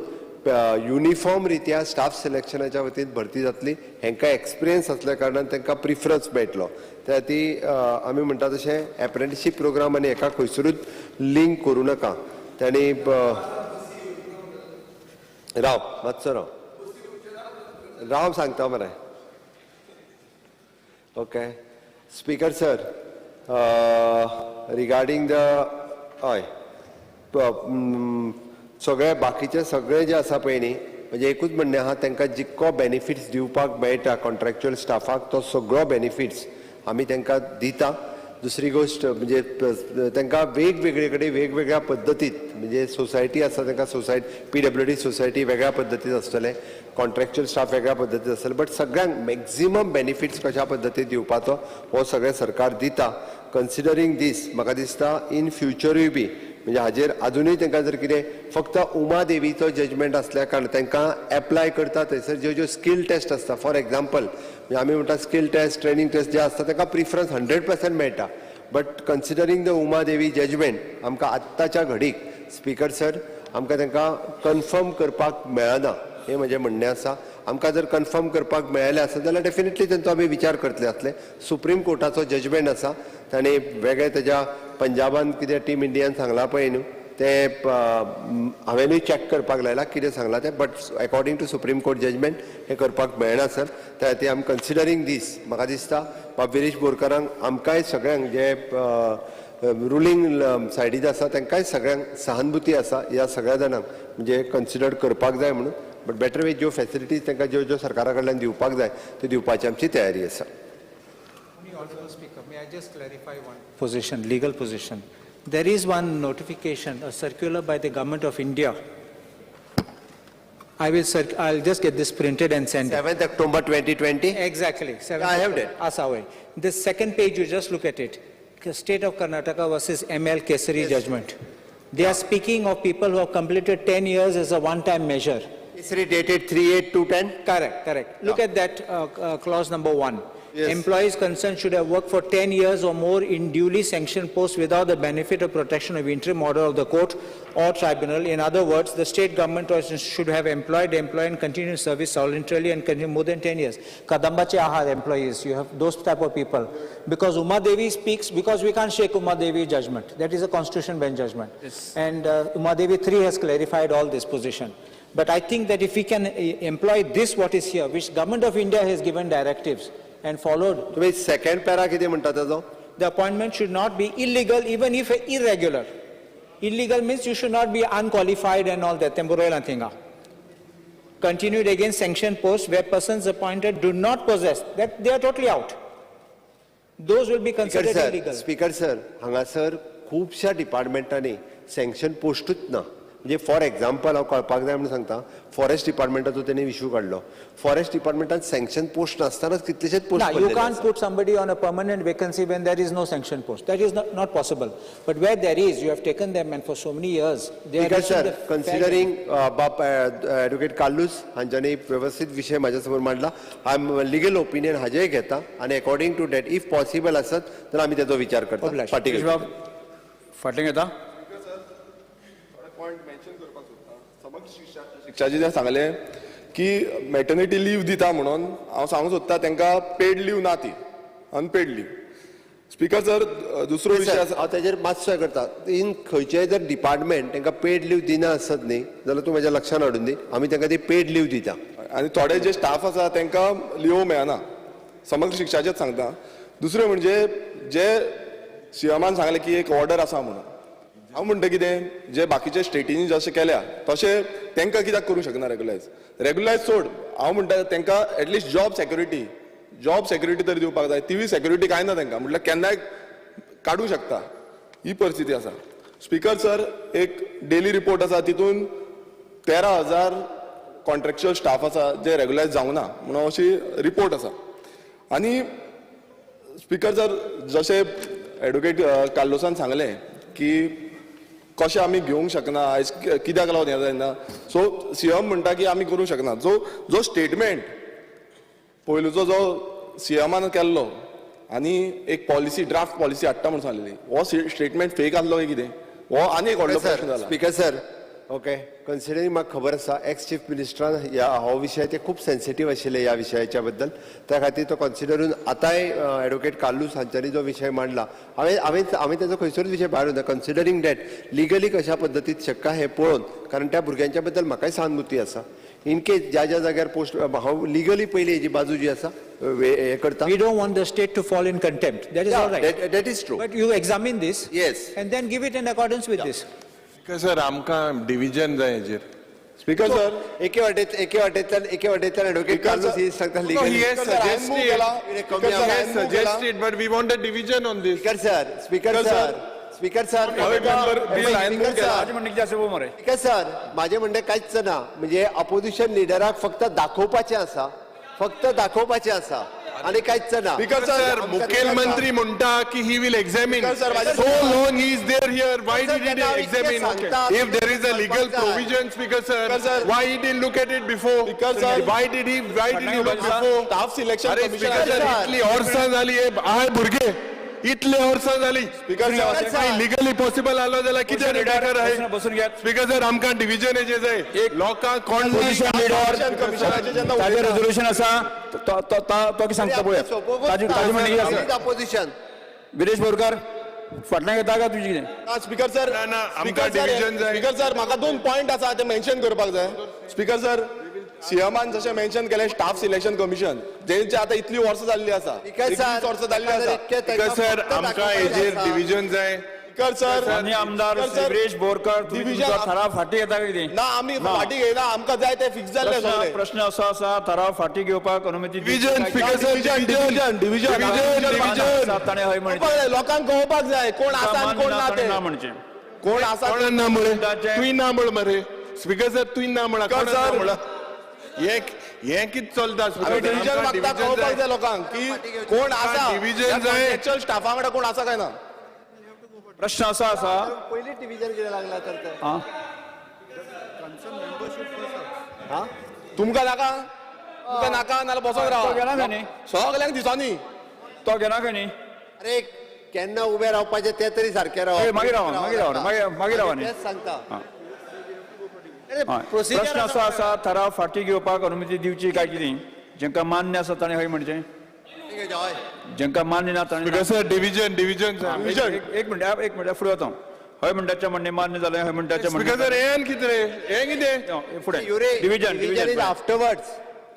युनिफॉर्म रित्या स्टाफ सिलेक्शनाच्या वतीन भरती जातली. हांकां एक्सपिरियन्स आसल्या कारणान तांकां प्रिफरन्स मेळटलो. त्या खातीर आमी म्हणटा तशें एप्रेंटिशीप प्रोग्राम आनी हेका खंयसरूच लिंक करूं नाका. तांणी राव मातसो, राव राव, सांगता मरे. Okay, speaker sir, regarding the हय सगळे बाकीचे सगळे जे आसा पळय न्ही, म्हणजे एकूच म्हणणें आहा, तांकां जितको बेनिफिट्स दिवपाक मेळटा कॉन्ट्रॅक्च्युअल स्टाफाक तो सगळो बेनिफिट्स आमी तांकां दिता. दुसरी गोश्ट म्हणजे तांकां वेगवेगळे कडेन वेगवेगळ्या पद्दतीत, म्हणजे सोसायटी आसा तांकां सोसायटी पीडब्ल्यूडी सोसायटी वेगळ्या पद्दतीत आसतले, कॉन्ट्रॅक्च्युअल स्टाफ वेगळ्या पद्दतीत आसतले, बट सगळ्यांक मॅक्झिमम बेनिफिट्स कशा पद्दतीन दिवपाचो हो सगळें सरकार दिता. कन्सिडरींग दीस म्हाका दिसता इन फ्युचरूय बी म्हणजे हाजेर आजुनूय तांकां जर कितें फक्त उमा देवीचो जजमेंट आसल्या कारण तांकां एप्लाय करता थंयसर ज्यो ज्यो स्कील टेस्ट आसता, फॉर एग्जाम्पल म्हणजे आमी म्हणटा स्कील टेस्ट, ट्रेनींग टेस्ट जे आसता तांकां प्रिफरन्स 100% मेळटा. But considering the Uma Devi judgment आमकां आत्ताच्या घडीक स्पीकर सर आमकां तांकां कन्फर्म करपाक मेळना हें म्हजें म्हणणें आसा. आमकां जर कन्फर्म करपाक मेळ्ळें आसत जाल्यार डेफिनेटली तांचो आमी विचार करतले आसले. सुप्रीम कोर्टाचो जजमेंट आसा, ताणें वेगळें तेज्या पंजाबान कितें टीम इंडियान सांगलां पळय न्हू तें हांवेंनूय चॅक करपाक लायलां कितें सांगलां तें, but according to Supreme Court judgment हें करपाक मेळना सर. त्या खातीर आमी कन्सिडरींग दीस म्हाका दिसता बाब विरेश बोरकारांक आमकांय सगळ्यांक जे रुलींग सायडीन आसा तांकांय सगळ्यांक सहानुभूती आसा ह्या सगळ्या जाणांक म्हणजे कन्सिडर करपाक जाय म्हणून. बट बेटर वे ज्यो फॅसिलिटीज तांकां ज्यो ज्यो सरकारा कडल्यान दिवपाक जाय त्यो दिवपाची आमची तयारी आसा. Speaker, may I just clarify one position, legal position? There is one notification, a circular by the Government of India. I'll just get this printed and send it. 7th October 2020? Exactly. 7th I have that. Asawe. This second page, you just look at it. State of Karnataka versus ML Kesari judgment. They are speaking of people who have completed 10 years as a one-time measure. Kesari dated 3/8/2010? Correct, correct. Look at that clause number 1. Yes. Employees concerned should have worked for 10 years or more in duly sanctioned posts without the benefit or protection of interim order of the court or tribunal. In other words, the state government should have employed the employee in continuous service voluntarily and continue more than 10 years. Kadambache Ahar employees, you have those type of people. Because Uma Devi speaks, because we can't shake Uma Devi judgment. That is a constitution bench judgment. Yes. And Uma Devi 3 has clarified all this position. But I think that if we can employ this what is here, which Government of India has given directives and followed. तुम्ही second para कितें म्हणटा ताजो? The appointment should not be illegal even if irregular. Illegal means you should not be unqualified and all that, temporal thing. Continued against sanctioned posts where persons appointed do not possess, that they are totally out. Those will be considered illegal. Speaker sir, हांगासर खुबश्या डिपार्टमेंटांनी sanction पोस्टूच ना. म्हणजे for example हांव कळपाक जाय म्हणून सांगता, forest डिपार्टमेंटाचो तेणी इशू काडलो. फॉरेस्ट डिपार्टमेंटान सँक्शन पोस्ट नासतनाच कितलेशेच post. You can't put somebody on a permanent vacancy when there is no sanction post. That is not possible. But where there is, you have taken them and for so many years. Speaker sir, considering बाब advocate Carlos हांच्यांनी वेवस्थीत विशय म्हाज्या समोर मांडला, I am legal opinion हाजेय घेता आनी according to that if possible आसत तर आमी तेजो विचार करता. फाटीं फाटीं घेता. शिक्षाचे जें सांगलें की मॅटर्निटी लीव दिता म्हणून हांव सांगूंक सोदता तांकां पेड लीव ना, ती अनपेड लीव. स्पीकर सर, दुसरो विशय आसा हांव तेजेर मातसो हें करता. इन खंयचेय जर डिपार्टमेंट तांकां पेड लीव दिना आसत न्ही जाल्यार तूं म्हज्या लक्षान हाडून दी, आमी तांकां ती पेड लीव दिता. आनी थोडे जे स्टाफ आसा तांकां लिवो मेळना, समग्र शिक्षाचेच सांगता. दुसरें म्हणजे जे सीएमान सांगलें की एक ऑर्डर आसा म्हणून, हांव म्हणटा कितें जे बाकीचे स्टेटींनी जशें केल्या तशें तांकां कित्याक करूंक शकना रेगुलायज? रेगुलायज सोड, हांव म्हणटा तांकां at least job security तरी दिवपाक जाय. तिवूय सेक्युरिटी कांय ना तांकां, म्हटल्यार केन्नाय काडूंक शकता, ही परिस्थिती आसा. स्पीकर सर, एक डेली रिपोर्ट आसा तितून 13,000 कॉन्ट्रॅक्च्युअल स्टाफ आसा जे रेगुलायज जावंक ना म्हणून अशी रिपोर्ट आसा. आनी स्पीकर सर, जशें एडवोकेट कार्लोसान सांगलें की कशें आमी घेवंक शकना आयज कित्याक लागून हें जायना, सो सीएम म्हणटा की आमी करूंक शकना. जो स्टेटमेंट पयलूचो जो सीएमान केल्लो आनी एक पॉलिसी ड्राफ्ट पॉलिसी हाडटा म्हणून सांगलेली, हो स्टेटमेंट फेक आसलो काय कितें, हो आनी एक व्हडलो प्रश्न जाला. स्पीकर सर, ओके, कन्सिडरींग म्हाका खबर आसा एक्स चीफ मिनिस्टरान ह्या हो विशय ते खूब सेन्सिटीव आशिल्ले ह्या विशयाच्या बद्दल, त्या खातीर तो कन्सिडरून आतांय एडवोकेट कार्लूस हांच्यांनी जो विशय मांडला, हांवें तेजो खंयसरूच विशय भायर वयना. कन्सिडरींग that legally कशा पद्दतीन शक्य हें पळोवन, कारण त्या भुरग्यांच्या बद्दल म्हाकाय सहानुभूती आसा. इन केस ज्या ज्या जाग्यार पोस्ट हांव लिगली पयली हेजी बाजू जी आसा हे करता. We don't want the state to fall in contempt. That is all right. That is true. But you examine this. Yes. And then give it in accordance with this. Speaker sir, आमकां division जाय हेजेर. Speaker sir, एके वाटेंतल्यान advocate Carlos ही सांगता legally. He has suggested, but we want a division on this. Speaker sir, speaker sir, speaker sir, म्हाजें म्हणणें कांयच ना, म्हणजे अपोजिशन लिडराक फक्त दाखोवपाचें आसा, फक्त दाखोवपाचें आसा. आनी कांयच ना. स्पीकर सर, मुखेलमंत्री म्हणटा की he will examine. Speaker sir, so long he is there here, why Sir, did he त्यांना इतकें एक्झामिन? सांगता, If there is a legal provision, speaker sir, Speaker sir. Why he didn't look at it before? Speaker sir. Why did he look before? Staff selection अरे commission. Speaker sir, इतली वर्सां जाली हे I भुरगे, इतले वर्सां जाली. स्पीकर सर, लिगली पॉसिबल आलो जाल्यार कितें बेकार आहे? बसून घेयात. स्पीकर सर, आमकां डिविजन हेजे जाय, लोकांक कोण ऑपोजिशन लिडर कमिशनाचे जेन्ना ताजें उलयता, रेजोल्युशन आसा, तो तो तो तो कितें सांगता पळोवया. ताजें ताजें म्हणणें कितें आसा? अपोजिशन. विरेश बोरकार, फाटल्यान घेता काय तुजी कितें? ना, स्पीकर सर. ना, ना, आमकां division जाय. स्पीकर सर, म्हाका दोन पॉयंट आसा ते मेन्शन करपाक जाय. स्पीकर सर, सीएमान जशें मेन्शन केलें, स्टाफ सिलेक्शन कमिशन जेंचे आतां इतली वर्सां जाल्ली आसा, स्पीकर सर, 21 वर्सां जाल्ली आसा. स्पीकर सर, आमकां हेजेर डिविजन जाय. स्पीकर सर, माननीय आमदार स्पीकर सर, विरेश बोरकर, तुम्ही डिव्हिजन तुमचो थाराव फाटीं घेता काय कितें? ना, आमी फाटीं घेयना. आमकां जाय ते फिक्स जाल्ले प्रश्न सगळे. प्रश्न असो आसा, थाराव फाटीं घेवपाक अनुमती दिवची डिविजन काय speaker sir, division, division, division. Division, division. ताणें हय म्हणचें. कळोवपाक जाय, लोकांक कळोवपाक जाय कोण आसा आनी कोण ना ताणें ते. ना म्हणचें. कोण आसा. कोणाक ना म्हळे? तुवें ना म्हळ मरे. स्पीकर सर, तुवें ना म्हणा. स्पीकर कोणाक ना सर. म्हणा? हें हें कितें चलता? आमी डिव्हिजन मागता, कळोवपाक जाय लोकांक की कोण आसा. डिव्हिजन जाय. एक्चुअल स्टाफा वांगडा कोण आसा काय ना. प्रश्न असो आसा. पयलीं डिविजन कितें लागला तर ते? आं. तुमकां नाका, तुमकां नाका नाल्यार बसोन तो रावा. घेना काय न्ही? सगल्यांक दिसांनी. तो घेना काय न्ही? अरे, केन्ना उबे रावपाचें तें तरी सारकें राव. ए, मागीर रावा, मागीर रावा, मागीर मागीर रावा न्ही. तेंच सांगता. आं. अरे, हय. procedure प्रश्न असो आसा, थाराव फाटीं घेवपाक अनुमती दिवची काय कितें? जेंका मान्य आसा ताणें हय म्हणचें, हय. जेंका मान्य ना ताणें स्पीकर सर, डिविजन, डिविजन. एक एक मिनट, एक मिनट, फुडें वता हांव. हय म्हणटाचें म्हणणें मान्य जालें. हय म्हणटाचें स्पीकर सर, हें कितें रे? हें कितें? म्हणणें फुडें. युरे division. Division is division. Afterwards.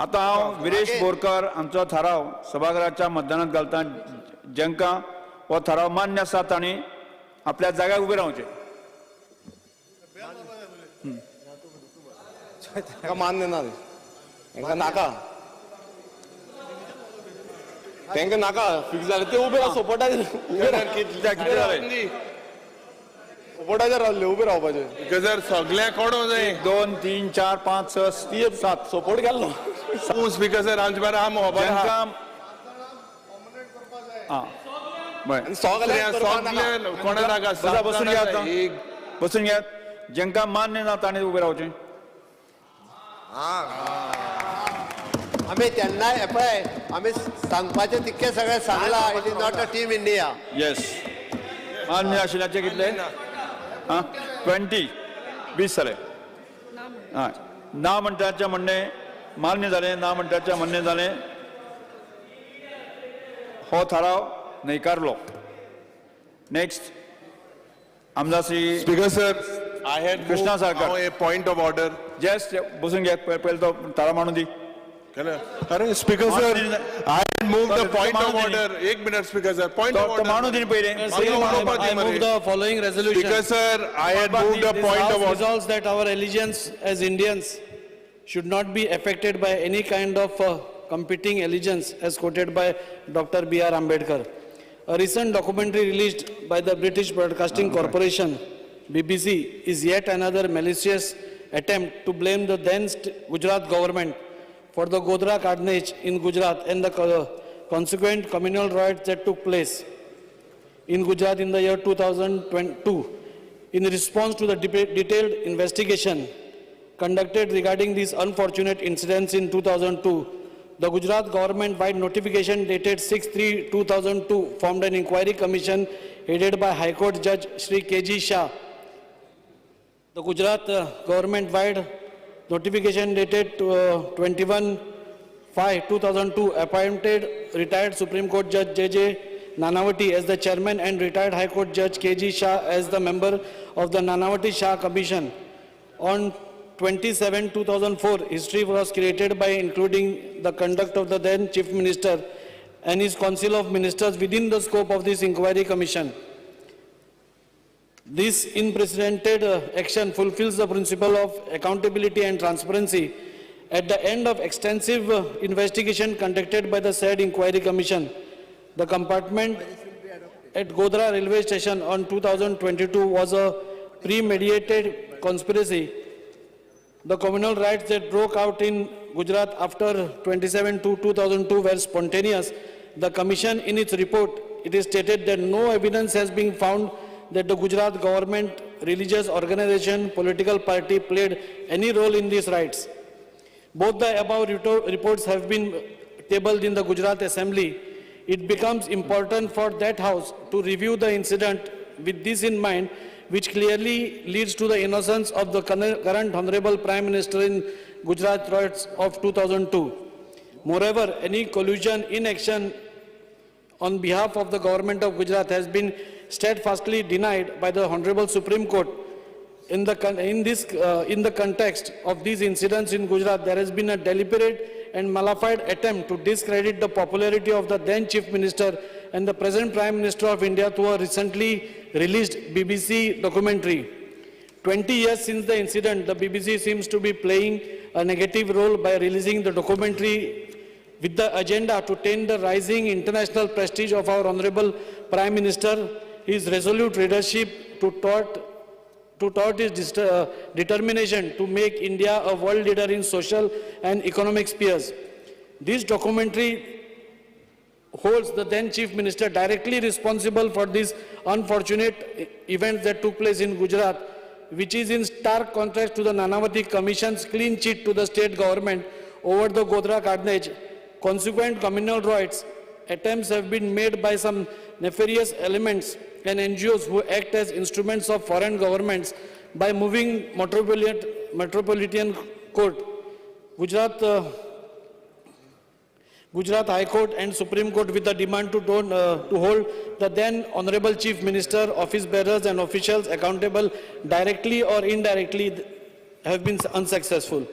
आतां हांव विरेश बोरकर हांचो थाराव सभाघराच्या मतदानात घालता. जेंकां हो थाराव मान्य आसा तांणी आपल्या जाग्यार उबें रावचें. तांकां मान्य ना, तांकां नाका, तांकां नाका फिक्स जालें ते उबे राव सपोर्टाचेर उबे राव. कितें जालें? सपोर्टाचेर रावले, उबे रावपाचे. स्पीकर सर, सगळ्या कोणो जाय. एक, दोन, तीन, चार, पांच, स, सात. सपोर्ट केल्लो. तूं स्पीकर सर, आमचे बारा आम खबर आहा. जेंकां आं बरें. आनी सगल्यांक करपाक नाका. सगळ्या कोणा नाका. बसा, बसून घेयात आतां. एक. बसून घेयात. जेंकां मान्य ना तांणी उबें रावचें. आमी तेन्नाय पळय, आमी सांगपाचें तितकें सगळें सांगलां. It is not a team India. Yes, मान्य आशिल्ल्याचे कितले? आं, 20, 20 जाले. हय, ना म्हणटाचें म्हणणें मान्य जालें, ना म्हणटाचें म्हणणें जालें. हो थाराव न्हयकारलो. नेक्स्ट, आमदार Shri speaker sir, I had Krishna Salkar. A point of order. Just बसून घेयात. पयलीं तो थाराव मांडून दी. अरे speaker sir, I had move the point of order. एक minute speaker sir, point of तो ऑर्डर. मांडून दी पयलीं. I move the following resolution. Speaker sir, I had move the This point House of order. Resolves that our allegiance as Indians should not be affected by any kind of competing allegiance, as quoted by Dr. B.R. Ambedkar. A recent documentary released by the British Broadcasting Corporation, BBC, is yet another malicious attempt to blame the then Gujarat government for the Godhra carnage in Gujarat and the consequent communal riots that took place in Gujarat in the year 2002. In response to the detailed investigation conducted regarding these unfortunate incidents in 2002, the Gujarat government-wide notification dated 6/3/2002 formed an inquiry commission headed by High Court Judge Shri K.G. Shah. The Gujarat government-wide notification dated 21/5/2002 appointed retired Supreme Court Judge J.J. Nanavati as the chairman and retired High Court Judge K.G. Shah as the member of the Nanavati Shah Commission. On 27/2004, history was created by including the conduct of the then Chief Minister and his Council of Ministers within the scope of this inquiry commission. This unprecedented action fulfills the principle of accountability and transparency. At the end of extensive investigation conducted by the said inquiry commission, the compartment at Godhra railway station on 2022 was a premeditated conspiracy. The communal riots that broke out in Gujarat after 27/2/2002 were spontaneous. The Commission, in its report, it is stated that no evidence has been found that the Gujarat government, religious organization, political party played any role in these riots. Both the above reports have been tabled in the Gujarat Assembly. It becomes important for that house to review the incident with this in mind, which clearly leads to the innocence of the current Honorable Prime Minister in Gujarat riots of 2002. Moreover, any collusion, inaction on behalf of the government of Gujarat has been steadfastly denied by the Honorable Supreme Court. In the context of these incidents in Gujarat, there has been a deliberate and malafide attempt to discredit the popularity of the then Chief Minister and the present Prime Minister of India through a recently released BBC documentary. 20 years since the incident, the BBC seems to be playing a negative role by releasing the documentary with the agenda to taint the rising international prestige of our Honorable Prime Minister, his resolute leadership to taught his determination to make India a world leader in social and economic spheres. This documentary holds the then Chief Minister directly responsible for these unfortunate events that took place in Gujarat, which is in stark contrast to the Nanavati Commission's clean chit to the state government over the Godhra carnage. Consequent communal riots, attempts have been made by some nefarious elements and NGOs who act as instruments of foreign governments by moving Metropolitan Court, Gujarat High Court and Supreme Court with the demand to hold the then Honorable Chief Minister, office bearers and officials accountable directly or indirectly have been unsuccessful.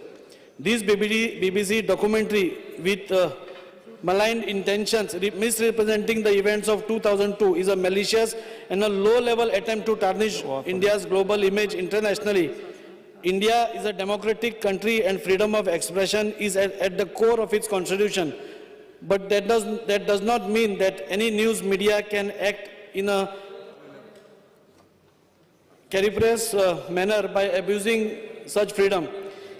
This BBC documentary with malign intentions misrepresenting the events of 2002 is a malicious and a low-level attempt to tarnish India's global image internationally. India is a democratic country and freedom of expression is at the core of its constitution. But that does not mean that any news media can act in a caricaturous manner by abusing such freedom.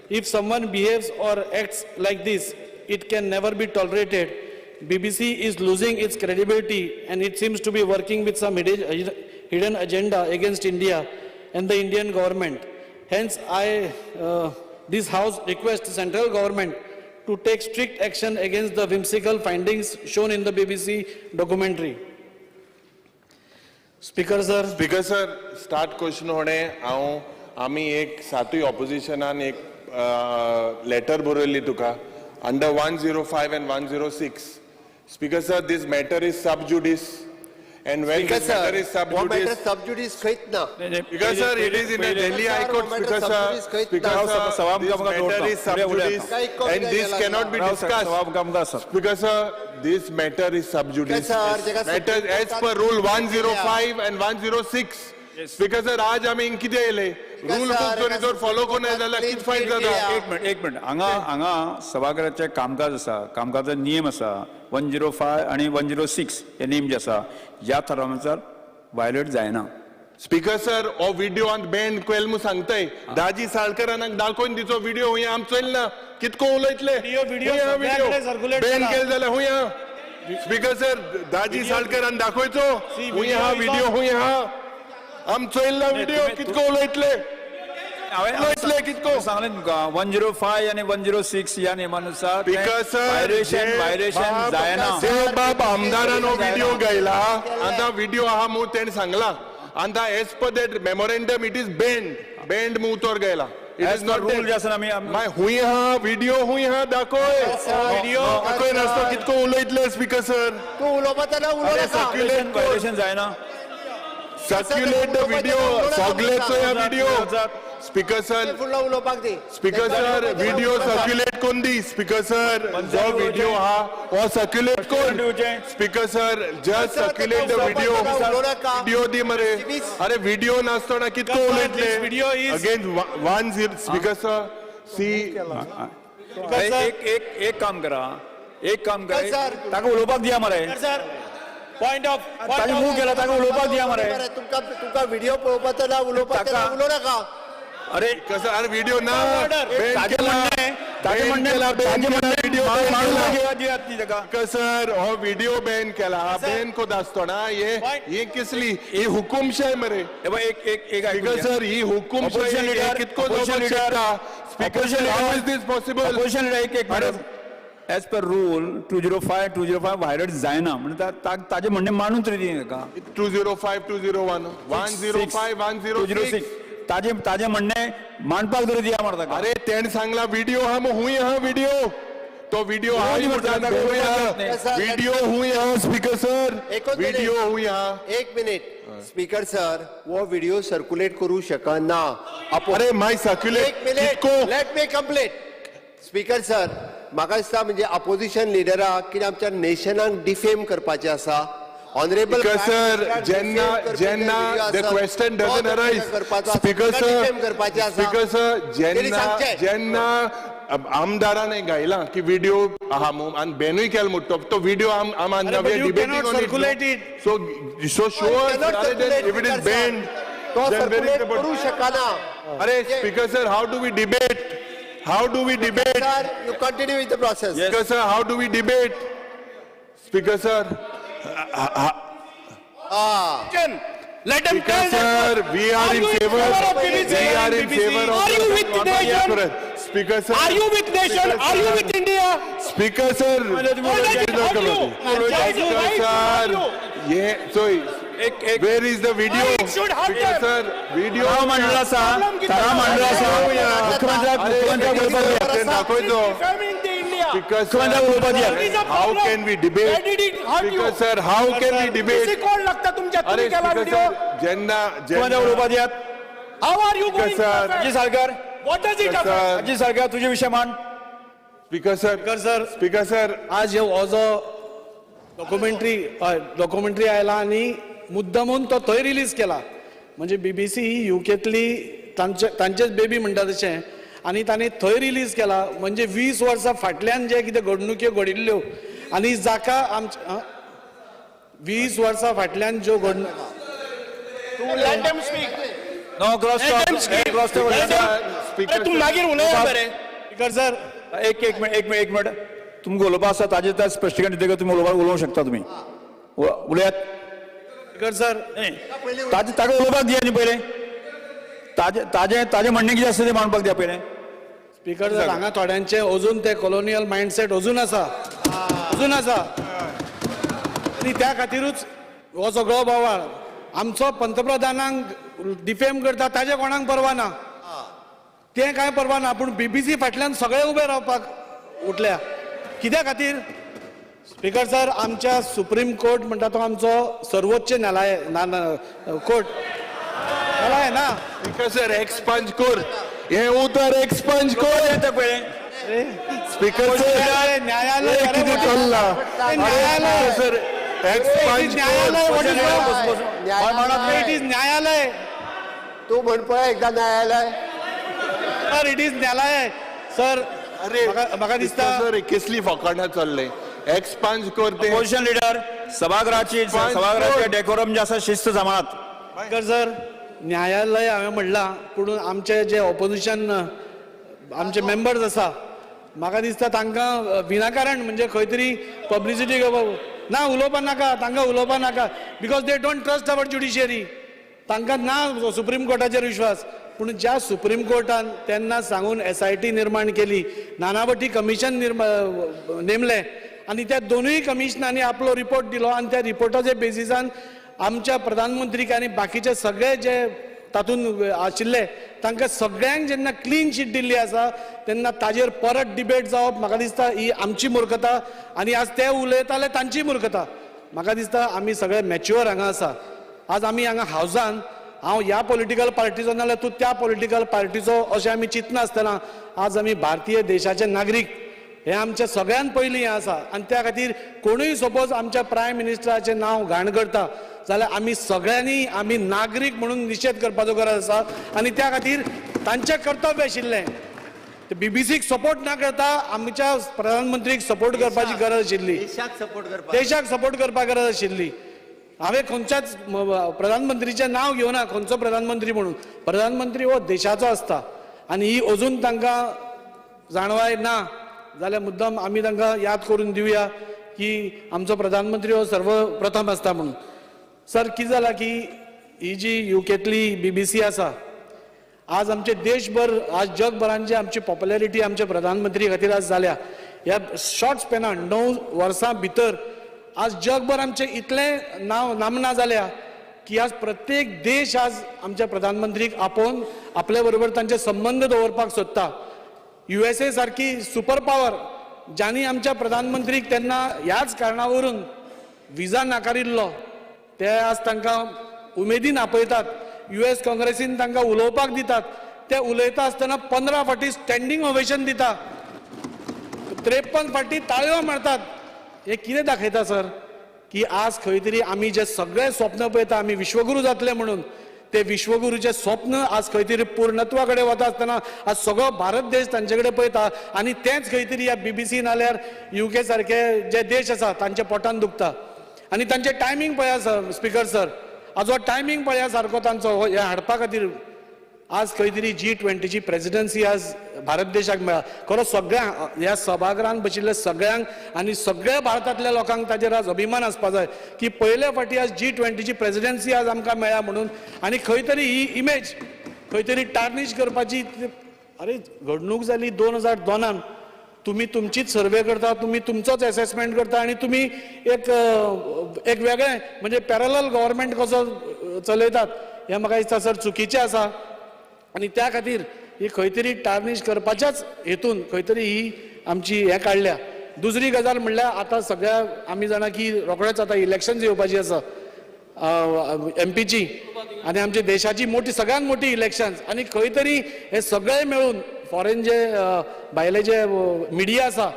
If someone behaves or acts like this, it can never be tolerated. BBC is losing its credibility and it seems to be working with some hidden agenda against India and the Indian government. Hence, this House requests the central government to take strict action against the whimsical findings shown in the BBC documentary. Speaker sir. Speaker sir, start question होणे हांव आमी एक सातूय ऑपोजिशनान एक letter बरयल्ली तुका under 105 and 106. Speaker sir, this matter is sub judice. And when Speaker this sir, matter is sub judice, sub judice khait na. Speaker sir, it is in the Delhi High Court. Speaker sir, Speaker sir, this matter is sub judice, and this cannot be discussed. Speaker sir, this matter is sub judice. Matter as per rule 105 and 106. Speaker sir, आज आमी कितें येयले rule book जर जर follow कोना जाल्यार कितें फायद जाता? एक मिनट हांगा हांगा सभाघराचें कामकाज आसा, कामकाजाचो नियम आसा 105 आनी 106 हे नेम जे आसा ह्या थारावानुसार वायलेट जायना. स्पीकर सर, हो व्हिडिओ बँड केल म्हूण सांगताय दाजी साळकरांक दाखोवन दिचो व्हिडिओ हुंय आम चोयल ना कितको उलयतले बँड केल जाल्यार हुंय. स्पीकर सर, दाजी साळकरान दाखयचो हुंय हा व्हिडिओ हुंय हा आम चोयला व्हिडिओ कितको उलयतले उलयतले कितको सांगलें तुमकां 105 आनी 106 ह्या नेमानुसार व्हायलेशन जायना. जे बाब आमदारान हो व्हिडिओ गायला आतां व्हिडिओ आहा म्हूण तेणें सांगला आतां as per that memorandum it is banned banned म्हूण उतर गायला. It is not rule जे आसा आमी मागीर हुंय हा व्हिडिओ हुंय हा दाखय व्हिडिओ दाखय नासतो कितको उलयतले. स्पीकर सर, तूं उलोवपाचो ना उलोवं नाका. व्हायलेशन जायना. Circulate the video. सगळेचो ह्या video. Speaker sir, speaker sir, video circulate कोण दी. स्पीकर सर, जो व्हिडिओ हा हो सर्क्युलेट कोण. Speaker sir, just circulate the video. Video दी मरे. अरे व्हिडिओ नासतना कितको उलयतले अगेन 10. स्पीकर सर, सी एक एक एक काम करा, एक काम करा, ताका उलोवपाक दिया मरे. पॉइंट ऑफ ताणी मूव केला ताका उलोवपाक दिया मरे. तुमकां तुमकां व्हिडिओ पळोवपाचो ना उलोवपाचो ना उलोवं नाका. अरे कसं अरे व्हिडिओ ना सर हो व्हिडिओ बॅन केला हा बॅन कोत आसतना हे कसली ही हुकुमशाय मरे. एक एक एक स्पीकर सर ही हुकुमशाय कितको जावपाक शकता. Speaker sir, how is this possible? Opposition leader एक एक as per rule 205 205 violate जायना म्हणजे ताजे म्हणणे मानून तरी दी ताका. 205 201 105 106 ताजे ताजे म्हणणे मांडपाक तरी दिया मरे ताका. अरे तेणे सांगला व्हिडिओ हा मग हुंय हा व्हिडिओ तो व्हिडिओ हा व्हिडिओ हुंय हा. स्पीकर सर व्हिडिओ हुंय हा. एक मिनिट स्पीकर सर, वो व्हिडिओ सर्क्युलेट करू शकना. अरे my circulate एक minute, let me complete. Speaker sir, म्हाका दिसता म्हणजे अपोजिशन लिडराक कितें आमच्या नेशनाक डिफेम करपाचें आसा. ऑनरेबल सर, जेन्ना जेन्ना the question doesn't arise. Speaker sir, speaker sir, जेन्ना जेन्ना आमदारान गायला की व्हिडिओ आहा आनी बॅनूय केला म्हणटा तो व्हिडिओ आम debating on it. So so show if it is banned तो सर्क्युलेट करू शकना. अरे speaker sir, how do we debate? How do we debate? Sir, you continue with the process. Speaker sir, how do we debate? Speaker sir, Let them tell. Sir, we are in favor. We are in favor of. Are you with the nation? Speaker sir, Are you with nation? Are you with India? Speaker sir, speaker sir, ये so where is the video? Speaker sir, video. ठराव मांडला आसा, ठराव मांडला आसा. मुख्यमंत्र्याक दाखयतो. Speaker sir, how can we debate? Speaker sir, how can we debate? कोण लागता तुमच्या? अरे स्पीकर सर, जेन्ना जेन्ना उलोवपा दियात. How are you going? Ajit Salkar, What does it affect? Ajit Salkar, तुझे विषय मांड. Speaker sir, sir, speaker sir, आज हो जो डॉक्युमेंटरी डॉक्युमेंटरी आयला आनी मुद्दामून तो थंय रिलीज केला. म्हणजे बीबीसी ही युकेंतली तांचेच बेबी म्हणटा तशें, आनी तांणी थंय रिलीज केला. म्हणजे 20 वर्सां फाटल्यान जे कितें घडणुक्यो घडिल्ल्यो आनी जाका आमच्या 20 वर्सां फाटल्यान ज्यो घडणुको. तूं मागीर उलया बरें. स्पीकर सर, एक एक मिनिट एक मिनिट एक मिनिट. तुमकां उलोवपा आसा ताजेर त्या स्पश्टीकरण दितकच तुमी उलोवंक शकता. तुमी उलयात. स्पीकर सर, ताजे ताका उलोवपाक दिया न्ही पयलें. ताजे ताजे ताजें म्हणणें कितें आसा तें मांडपाक दिया पयलें. स्पीकर सर, हांगा थोड्यांचे अजून ते कॉलोनियल मायंडसेट अजून आसा, अजून आसा. आनी त्या खातीरूच हो सगळो बोवाळ. आमचो पंतप्रधानांक डिफेम करता ताजे कोणाक परवा ना, तें कांय परवा ना, पूण बीबीसी फाटल्यान सगळे उबे रावपाक उठल्या. कित्या खातीर? स्पीकर सर, आमच्या सुप्रीम कोर्ट म्हणटा तो आमचो सर्वोच्च न्यायालय कोर्ट न्यायालय ना. स्पीकर सर, एक्सपंज कर हे उतर, एक्सपंज कर पळय. स्पीकर सर, न्यायालय कितें चल्लां? न्यायालय सर, एक्सपंज न्यायालय, it is न्यायालय. तू म्हण पळय एकदा न्यायालय. सर, it is न्यायालय सर. अरे म्हाका दिसता सर, कसली फकाणां चल्ले. एक्सपंज कर ते. अपोजिशन लिडर, सभागृहाची सभागृहाचे डेकोरम जे आसा शिस्त सांबाळात. स्पीकर सर, न्यायालय हांवें म्हणलां, पूण आमचे जे ऑपोजिशन आमचे मेंबर्स आसा, म्हाका दिसता तांकां विनाकारण म्हणजे खंय तरी पब्लिसिटी घेवपाक ना, उलोवपा नाका तांकां, उलोवपा नाका. Because they don't trust our judiciary. तांकां ना सुप्रीम कोर्टाचेर विश्वास. पूण ज्या सुप्रीम कोर्टान तेन्ना सांगून SIT निर्माण केली, नानावटी कमिशन नेमलें आनी त्या दोनूय कमिशनांनी आपलो रिपोर्ट दिलो आनी त्या रिपोर्टाच्या बेजिसान आमच्या प्रधानमंत्रीक आनी बाकीचे सगळे जे तातूंत आशिल्ले तांकां सगळ्यांक जेन्ना क्लीन शीट दिल्ली आसा तेन्ना ताजेर परत डिबेट जावप म्हाका दिसता ही आमची मूर्खता. आनी आज ते उलयताले तांची मूर्खता. म्हाका दिसता आमी सगळे मॅच्युअर हांगा आसा. आज आमी हांगा हावजान हांव ह्या पॉलिटिकल पार्टीचो नाल्यार तूं त्या पॉलिटिकल पार्टीचो अशें आमी चिंतनासतना आज आमी भारतीय देशाचे नागरीक हें आमचें सगळ्यांत पयलीं हें आसा. आनी त्या खातीर कोणूय सपोज आमच्या प्रायम मिनिस्टराचें नांव घाण करता जाल्यार आमी सगळ्यांनी आमी नागरीक म्हणून निशेध करपाचो गरज आसा. आनी त्या खातीर तांचें कर्तव्य आशिल्लें बीबीसीक सपोर्ट ना करता आमच्या प्रधानमंत्रीक सपोर्ट करपाची गरज आशिल्ली, देशाक सपोर्ट करपाक गरज आशिल्ली. हांवें खंयच्याच प्रधानमंत्रीचें नांव घेवना, खंयचो प्रधानमंत्री म्हणून. प्रधानमंत्री हो देशाचो आसता आनी ही अजून तांकां जाणवाय ना जाल्यार मुद्दम आमी तांकां याद करून दिवया की आमचो प्रधानमंत्री हो सर्वप्रथम आसता म्हणून. सर, कितें जालां की ही जी युकेंतली बीबीसी आसा, आज आमचे देशभर, आज जगभरान जी आमची पॉप्युलरिटी आमच्या प्रधानमंत्री खातीर आज जाल्या, ह्या शॉर्ट स्पॅनान 9 वर्सां भितर आज जगभर आमचें इतलें नांव नामना जाल्या की आज प्रत्येक देश आज आमच्या प्रधानमंत्रीक आपोवन आपल्या बरोबर तांचे संबंद दवरपाक सोदता. USA सारकी सुपर पावर ज्यांनी आमच्या प्रधानमंत्रीक तेन्ना ह्याच कारणावरून विजा नाकारिल्लो, ते आज तांकां उमेदीन आपयतात, US काँग्रेसीन तांकां उलोवपाक दितात. ते उलयता आसतना 15 फावटी स्टँडींग ओवेशन दिता, 53 फावटी ताळयो मारतात. हे कितें दाखयता सर, की आज खंय तरी आमी जे सगळे स्वप्न पळयता आमी विश्वगुरू जातले म्हणून, ते विश्वगुरूचें स्वप्न आज खंय तरी पूर्णत्वा कडेन वता आसतना आज सगळो भारत देश तांचे कडेन पळयता आनी तेंच खंय तरी ह्या बीबीसी नाल्यार UK सारके जे देश आसा तांच्या पोटान दुखता. आनी तांचें टायमींग पळया सर, स्पिकर सर, आज हो टायमींग पळया सारको तांचो हे हाडपा खातीर आज खंय तरी G20ची प्रेजिडन्सी आज भारत देशाक मेळ्ळा. खरो सगळ्या ह्या सभागृहांत बशिल्ल्या सगळ्यांक आनी सगळ्या भारतांतल्या लोकांक ताजेर आज अभिमान आसपा जाय की पयले फावटी आज G20ची प्रेजिडन्सी आज आमकां मेळ्ळा म्हणून. आनी खंय तरी ही इमेज खंय तरी टार्निश करपाची, अरे घडणूक जाली 2002 तुमी तुमचीच सर्वे करता, तुमी तुमचोच एसेसमेंट करता आनी तुमी एक एक वेगळें म्हणजे पॅरलल गव्हर्मेंट कसो चलयतात हें म्हाका दिसता सर चुकीचें आसा. आनी त्या खातीर ही खंय तरी टार्निश करपाच्याच हेतून खंय तरी ही आमची हें काडल्या. दुसरी गजाल म्हणल्यार आतां सगळ्या आमी जाणा की रोखडेच आतां इलेक्शन्स येवपाची आसा एमपीची आनी आमच्या देशाची मोठी सगळ्यांत मोठी इलेक्शन्स, आनी खंय तरी हे सगळे मेळून फॉरेन जे भायले जे मिडिया आसा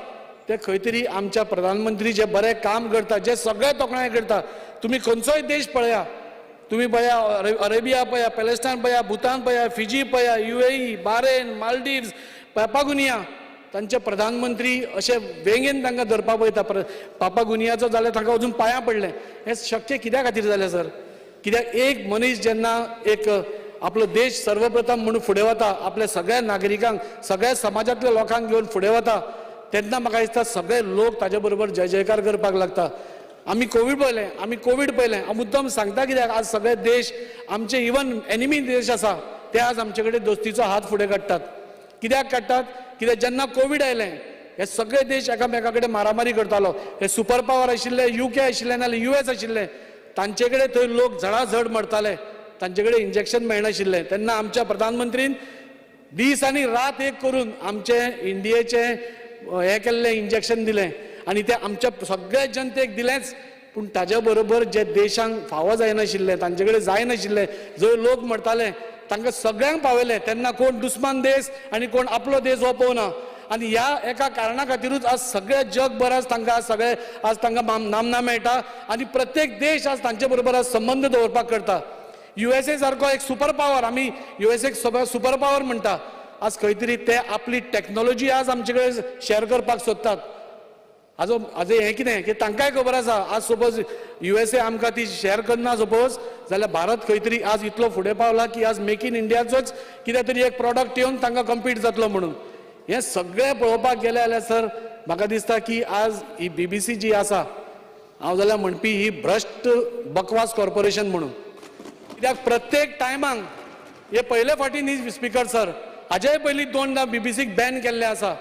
ते खंय तरी आमच्या प्रधानमंत्री जे बरें काम करता, जे सगळे तोखणाय करता. तुमी खंयचोय देश पळया, तुमी पळया अरेबिया पळया, पॅलेस्टायन पळया, भूतान पळया, फिजी पळया, UAE, Bahrain, Maldives, पापागुनिया, तांचे प्रधानमंत्री अशे वेंगेन तांकां धरपाक पळयता. पापागुनियाचो जाल्यार तांकां वचून पांयां पडलें. हें शक्य कित्या खातीर जालें सर? कित्याक एक मनीस जेन्ना एक आपलो देश सर्वप्रथम म्हणून फुडें वता, आपल्या सगळ्या नागरिकांक, सगळ्या समाजांतल्या लोकांक घेवन फुडें वता, तेन्ना म्हाका दिसता सगळे लोक ताजे बरोबर जय जयकार करपाक लागता. आमी कोवीड पळयलें, आमी कोवीड पळयलें. हांव मुद्दम सांगता कित्याक आज सगळे देश आमचे इवन एनिमी देश आसा ते आज आमचे कडेन दोस्तीचो हात फुडें काडटात. कित्याक काडटात? कित्याक जेन्ना कोवीड आयलें हे सगळे देश एकामेका कडेन मारामारी करतालो. हे सुपर पावर आशिल्ले UK आशिल्ले नाल्यार US आशिल्ले, तांचे कडेन थंय लोक झडाझड मरताले, तांचे कडेन इंजेक्शन मेळनाशिल्लें. तेन्ना आमच्या प्रधानमंत्रीन दीस आनी रात एक करून आमचे इंडियेचें हें केल्लें, इंजेक्शन दिलें आनी तें आमच्या सगळ्या जनतेक दिलेंच, पूण ताज्या बरोबर जे देशांक फावो जायनाशिल्लें, तांचे कडेन जायनाशिल्लें, जंय लोक मरताले तांकां सगळ्यांक पावयलें. तेन्ना कोण दुस्मान देश आनी कोण आपलो देश हो पळोवना. आनी ह्या एका कारणा खातीरूच आज सगळ्या जगभर आज तांकां सगळे आज तांकां नामना मेळटा आनी प्रत्येक देश आज तांचे बरोबर आज संबंद दवरपाक करता. USA सारको एक सुपर पावर, आमी USA super power म्हणटा, आज खंय तरी ते आपली टॅक्नोलॉजी आज आमचे कडेन शेअर करपाक सोदतात. हाजो हाजें हें कितें की तांकांय खबर आसा आज सपोज USA आमकां ती शेअर करना सपोज जाल्यार भारत खंय तरी आज इतलो फुडें पावला की आज मेक इन इंडियाचोच कितें तरी एक प्रॉडक्ट येवन तांकां कम्पीट जातलो म्हणून. हें सगळें पळोवपाक गेलें जाल्यार सर म्हाका दिसता की आज ही BBC जी आसा, हांव जाल्यार म्हणपी ही भ्रश्ट बकवास कॉर्पोरेशन म्हणून. कित्याक प्रत्येक टायमाक हे पयले फावटी न्ही स्पिकर सर, हाजेय पयलीं 2दा BBCक बॅन केल्लें आसा.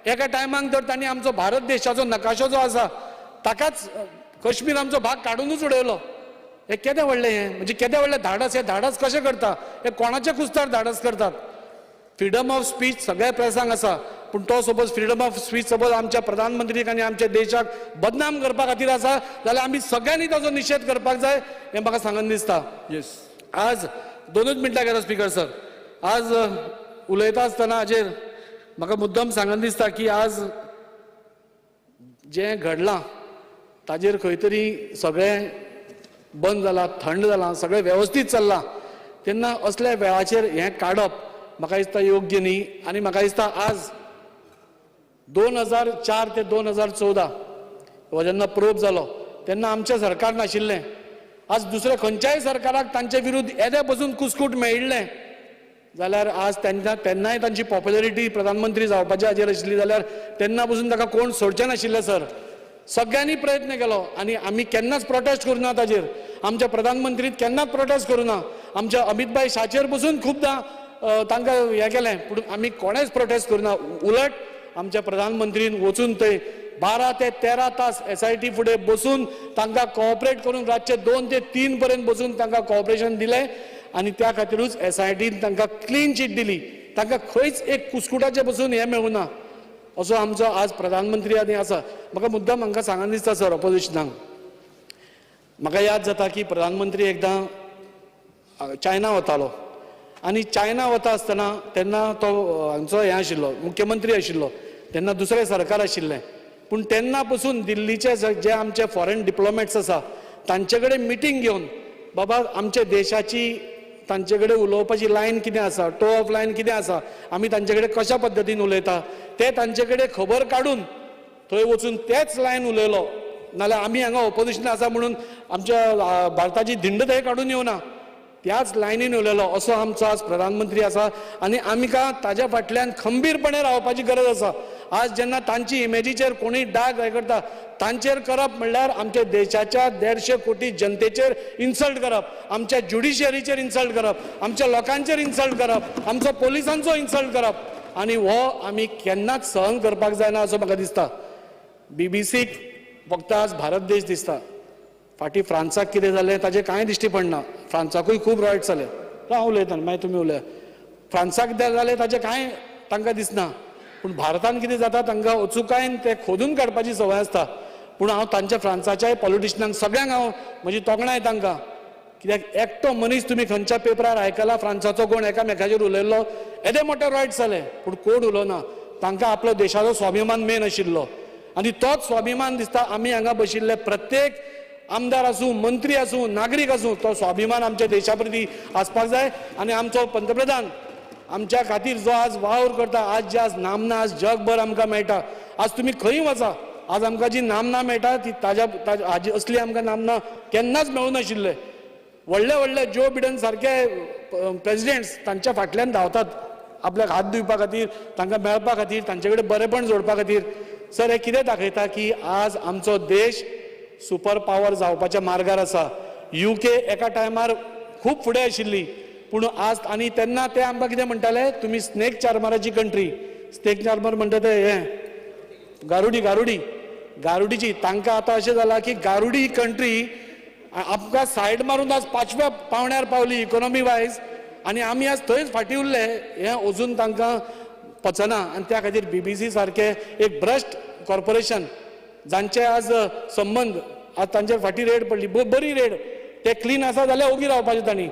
एका टायमाक तर तांणी आमचो भारत देशाचो नकाशो जो आसा ताकाच कश्मीर आमचो भाग काडुनूच उडयलो. हे केदें व्हडलें, हें म्हणजे केदें व्हडलें धाडस. हें धाडस कशें करता? हे कोणाच्या कुस्तार धाडस करतात? फ्रिडम ऑफ स्पीच सगळ्या प्रेसांक आसा, पूण तो suppose freedom of speech suppose आमच्या प्रधानमंत्रीक आनी आमच्या देशाक बदनाम करपा खातीर आसा जाल्यार आमी सगळ्यांनी ताचो निशेध करपाक जाय हें म्हाका सांगन दिसता. येस, आज 2च मिनटां घेता स्पिकर सर. आज उलयता आसतना हाजेर म्हाका मुद्दम सांगन दिसता की आज जें घडलां ताजेर खंय तरी सगळें बंद जालां, थंड जालां, सगळें वेवस्थीत चल्लां, तेन्ना असल्या वेळाचेर हें काडप म्हाका दिसता योग्य न्ही. आनी म्हाका दिसता आज 2004 ते 2014 हो जेन्ना प्रोब जालो तेन्ना आमचें सरकार नाशिल्लें. आज दुसऱ्या खंयच्याय सरकाराक तांचे विरुद्ध येदे पसून कुस्कूट मेळिल्लें जाल्यार आज तेन्नाय तांची पॉप्युलरिटी प्रधानमंत्री जावपाच्या हाजेर आशिल्ली जाल्यार तेन्ना पसून ताका कोण सोडचें नाशिल्लें सर. सगळ्यांनी प्रयत्न केलो आनी आमी केन्नाच प्रोटेस्ट करूं ना ताजेर. आमच्या प्रधानमंत्रीत केन्नाच प्रोटेस्ट करूं ना. आमच्या अमितभाई शाचेर पसून खुबदां तांकां हें केलें, पूण आमी कोणेच प्रोटेस्ट करूं ना. उलट आमच्या प्रधानमंत्रीन वचून थंय 12 ते 13 तास SIT फुडें बसून तांकां कॉपरेट करून रातचे 2 ते 3 पर्यंत बसून तांकां कॉपरेशन दिलें आनी त्या खातीरूच SITन तांकां क्लीन चीट दिली. तांकां खंयच एक कुस्कुटाचें बसून हें मेळूं ना. असो आमचो आज प्रधानमंत्री आनी आसा. म्हाका मुद्दाम हांकां सांगन दिसता सर, ऑपोजिशनाक म्हाका याद जाता की प्रधानमंत्री एकदां चायना वतालो आनी चायना वता आसतना तेन्ना तो हांचो हें आशिल्लो, मुख्यमंत्री आशिल्लो, तेन्ना दुसरें सरकार आशिल्लें. पूण तेन्ना पसून दिल्लीचे जे आमचे फॉरेन डिप्लोमॅट्स आसा तांचे कडेन मिटींग घेवन बाबा आमच्या देशाची तांचे कडेन उलोवपाची लायन कितें आसा, टो ऑफ लायन कितें आसा, आमी तांचे कडेन कशा पद्दतीन उलयता ते तांचे कडेन खबर काडून थंय वचून तेच लायन उलयलो. नाल्यार आमी हांगा ऑपोजिशन आसा म्हणून आमच्या भारताची धिंड थंय काडून येवना, त्याच लायनीन उलयलो. असो आमचो आज प्रधानमंत्री आसा आनी आमकां ताज्या फाटल्यान खंबीरपणे रावपाची गरज आसा. आज जेन्ना तांची इमेजीचेर कोणूय डाग हें करता तांचेर करप म्हणल्यार आमच्या देशाच्या 150 कोटी जनतेचेर इन्सल्ट करप, आमच्या ज्युडिशियरीचेर इन्सल्ट करप, आमच्या लोकांचेर इन्सल्ट करप, आमचो पोलिसांचो इन्सल्ट करप आनी हो आमी केन्नाच सहन करपाक जायना असो म्हाका दिसता. बीबीसीक फक्त आज भारत देश दिसता, फाटीं फ्रांसाक कितें जालें ताजें कांय दिश्टी पडना. फ्रांसाकूय खूब रायट जाले, हांव उलयता मागीर तुमी उलया. फ्रांसाक कितें जालें ताजें कांय तांकां दिसना, पूण भारतान कितें जाता तांकां अचुकायेन तें खोदून काडपाची संवय आसता. पूण हांव तांच्या फ्रांसाच्याय पॉलिटिशनांक सगळ्यांक हांव म्हजी तोखणाय तांकां, कित्याक एकटो मनीस तुमी खंयच्या पेपरार आयकला फ्रांसाचो कोण एकामेकाचेर उलयल्लो, येदे मोटे रायट जाले पूण कोण उलोवना. तांकां आपलो देशाचो स्वाभिमान मेन आशिल्लो आनी तोच स्वाभिमान दिसता आमी हांगा बशिल्ले प्रत्येक आमदार आसूं, मंत्री आसूं, नागरीक आसूं, तो स्वाभिमान आमच्या देशा प्रती आसपाक जाय. आनी आमचो पंतप्रधान आमच्या खातीर जो आज वावर करता, आज जे आज नामना आज जगभर आमकां मेळटा, आज तुमी खंय वचा आज आमकां जी नामना मेळटा ती ताज्या हाजी असली आमकां नामना केन्नाच मेळूं नाशिल्ले. व्हडले व्हडले जो बिडन सारके प्रेजिडेंट्स तांच्या फाटल्यान धांवतात आपल्याक हात दिवपा खातीर, तांकां मेळपा खातीर, तांचे कडेन बरेपण जोडपा खातीर. सर हें कितें दाखयता की आज आमचो देश सुपर पावर जावपाच्या मार्गार आसा. UK एका टायमार खूब फुडें आशिल्ली, पूण आज आनी तेन्ना ते आमकां कितें म्हणटाले, तुमी स्नेक चार्मराची कंट्री. स्नेक चार्मर म्हणटा ते हें गारुडी, गारुडी, गारुडीची. तांकां आतां अशें जालां की गारुडी कंट्री आमकां सायड मारून आज 5व्या पावण्यार पावली इकोनॉमी वायज आनी आमी आज थंयच फाटीं उरले, हें अजून तांकां पचना. आनी त्या खातीर BBC सारकें एक भ्रश्ट कॉर्पोरेशन जांचे आज संबंद आज तांचेर फाटीं रेड पडली, बरी रेड, ते क्लीन आसा जाल्यार ओगी रावपाचें तांणी,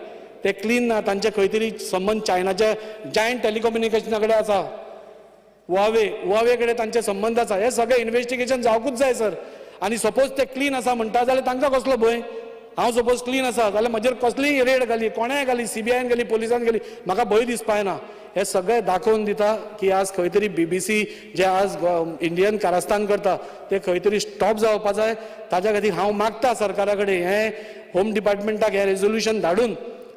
ते क्लीन ना, तांचे खंय तरी संबंद चायनाच्या जायंट टेलिकम्युनिकेशना कडेन आसा, हुआवे कडेन तांचे संबंद आसा. हे सगळें इन्वेस्टिगेशन जावकूच जाय सर. आनी सपोज ते क्लीन आसा म्हणटा जाल्यार तांकां कसलो भंय? हांव सपोज क्लीन आसा जाल्यार म्हजेर कसलीय रेड घाली, कोणेय घाली, CBIन घाली, पोलिसान घाली, म्हाका भंय दिसपाना. हे सगळें दाखोवन दिता की आज खंय तरी BBC जे आज इंडियन कारस्थान करता ते खंय तरी स्टॉप जावपा जाय. ताज्या खातीर हांव मागता सरकारा कडेन हें होम डिपार्टमेंटाक हें रेजोल्युशन धाडून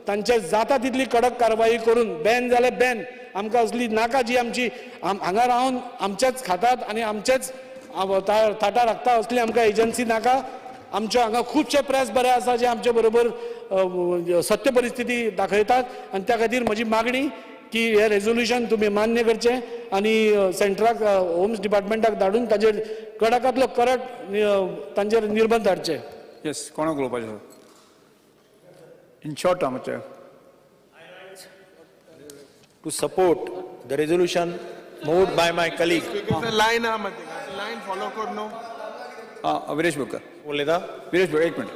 तांचे जाता तितली कडक कारवाई करून बॅन जाल्यार बॅन, आमकां असली नाका जी आमची हांगा रावन आमचेच खातात आनी आमचेच ताटा राखता असली आमकां एजन्सी नाका. आमच्या हांगा खुबशे प्रेस बरे आसा जे आमचे बरोबर सत्य परिस्थिती दाखयतात आनी त्या खातीर म्हजी मागणी की हे रेजोल्युशन तुमी मान्य करचें आनी सेंट्राक होम्स डिपार्टमेंटाक धाडून ताजेर कडाकांतलो कडक तांचेर निर्बंध हाडचे. येस, कोणाक उलोवपाचें इन शॉर्ट आमचें to support the resolution moved by my colleague. Line line follow करनो. विरेश बोरकर उलयता. विरेश बोरकर एक minute.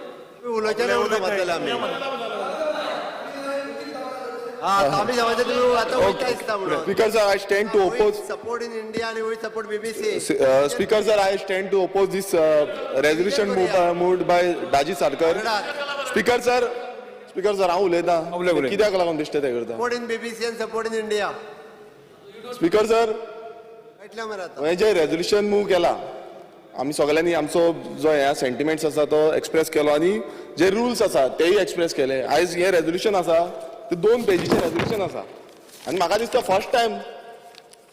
Speaker sir, I stand to oppose. Support in India and we support BBC. Speaker sir, I stand to oppose this resolution moved by Daji Sarkar. Speaker sir, speaker sir, हांव उलयता. कित्याक लागून बेश्टें तें करता? Support in BBC and support in India. Speaker sir, हें जें resolution move केला आमी सगळ्यांनी आमचो जो ह्या सेंटिमेंट्स आसा तो एक्सप्रेस केलो आनी जे रुल्स आसा तेय एक्सप्रेस केले. आयज हें रेजोल्युशन आसा ते 2 पेजीचें रेजोल्युशन आसा आनी म्हाका दिसता फर्स्ट टायम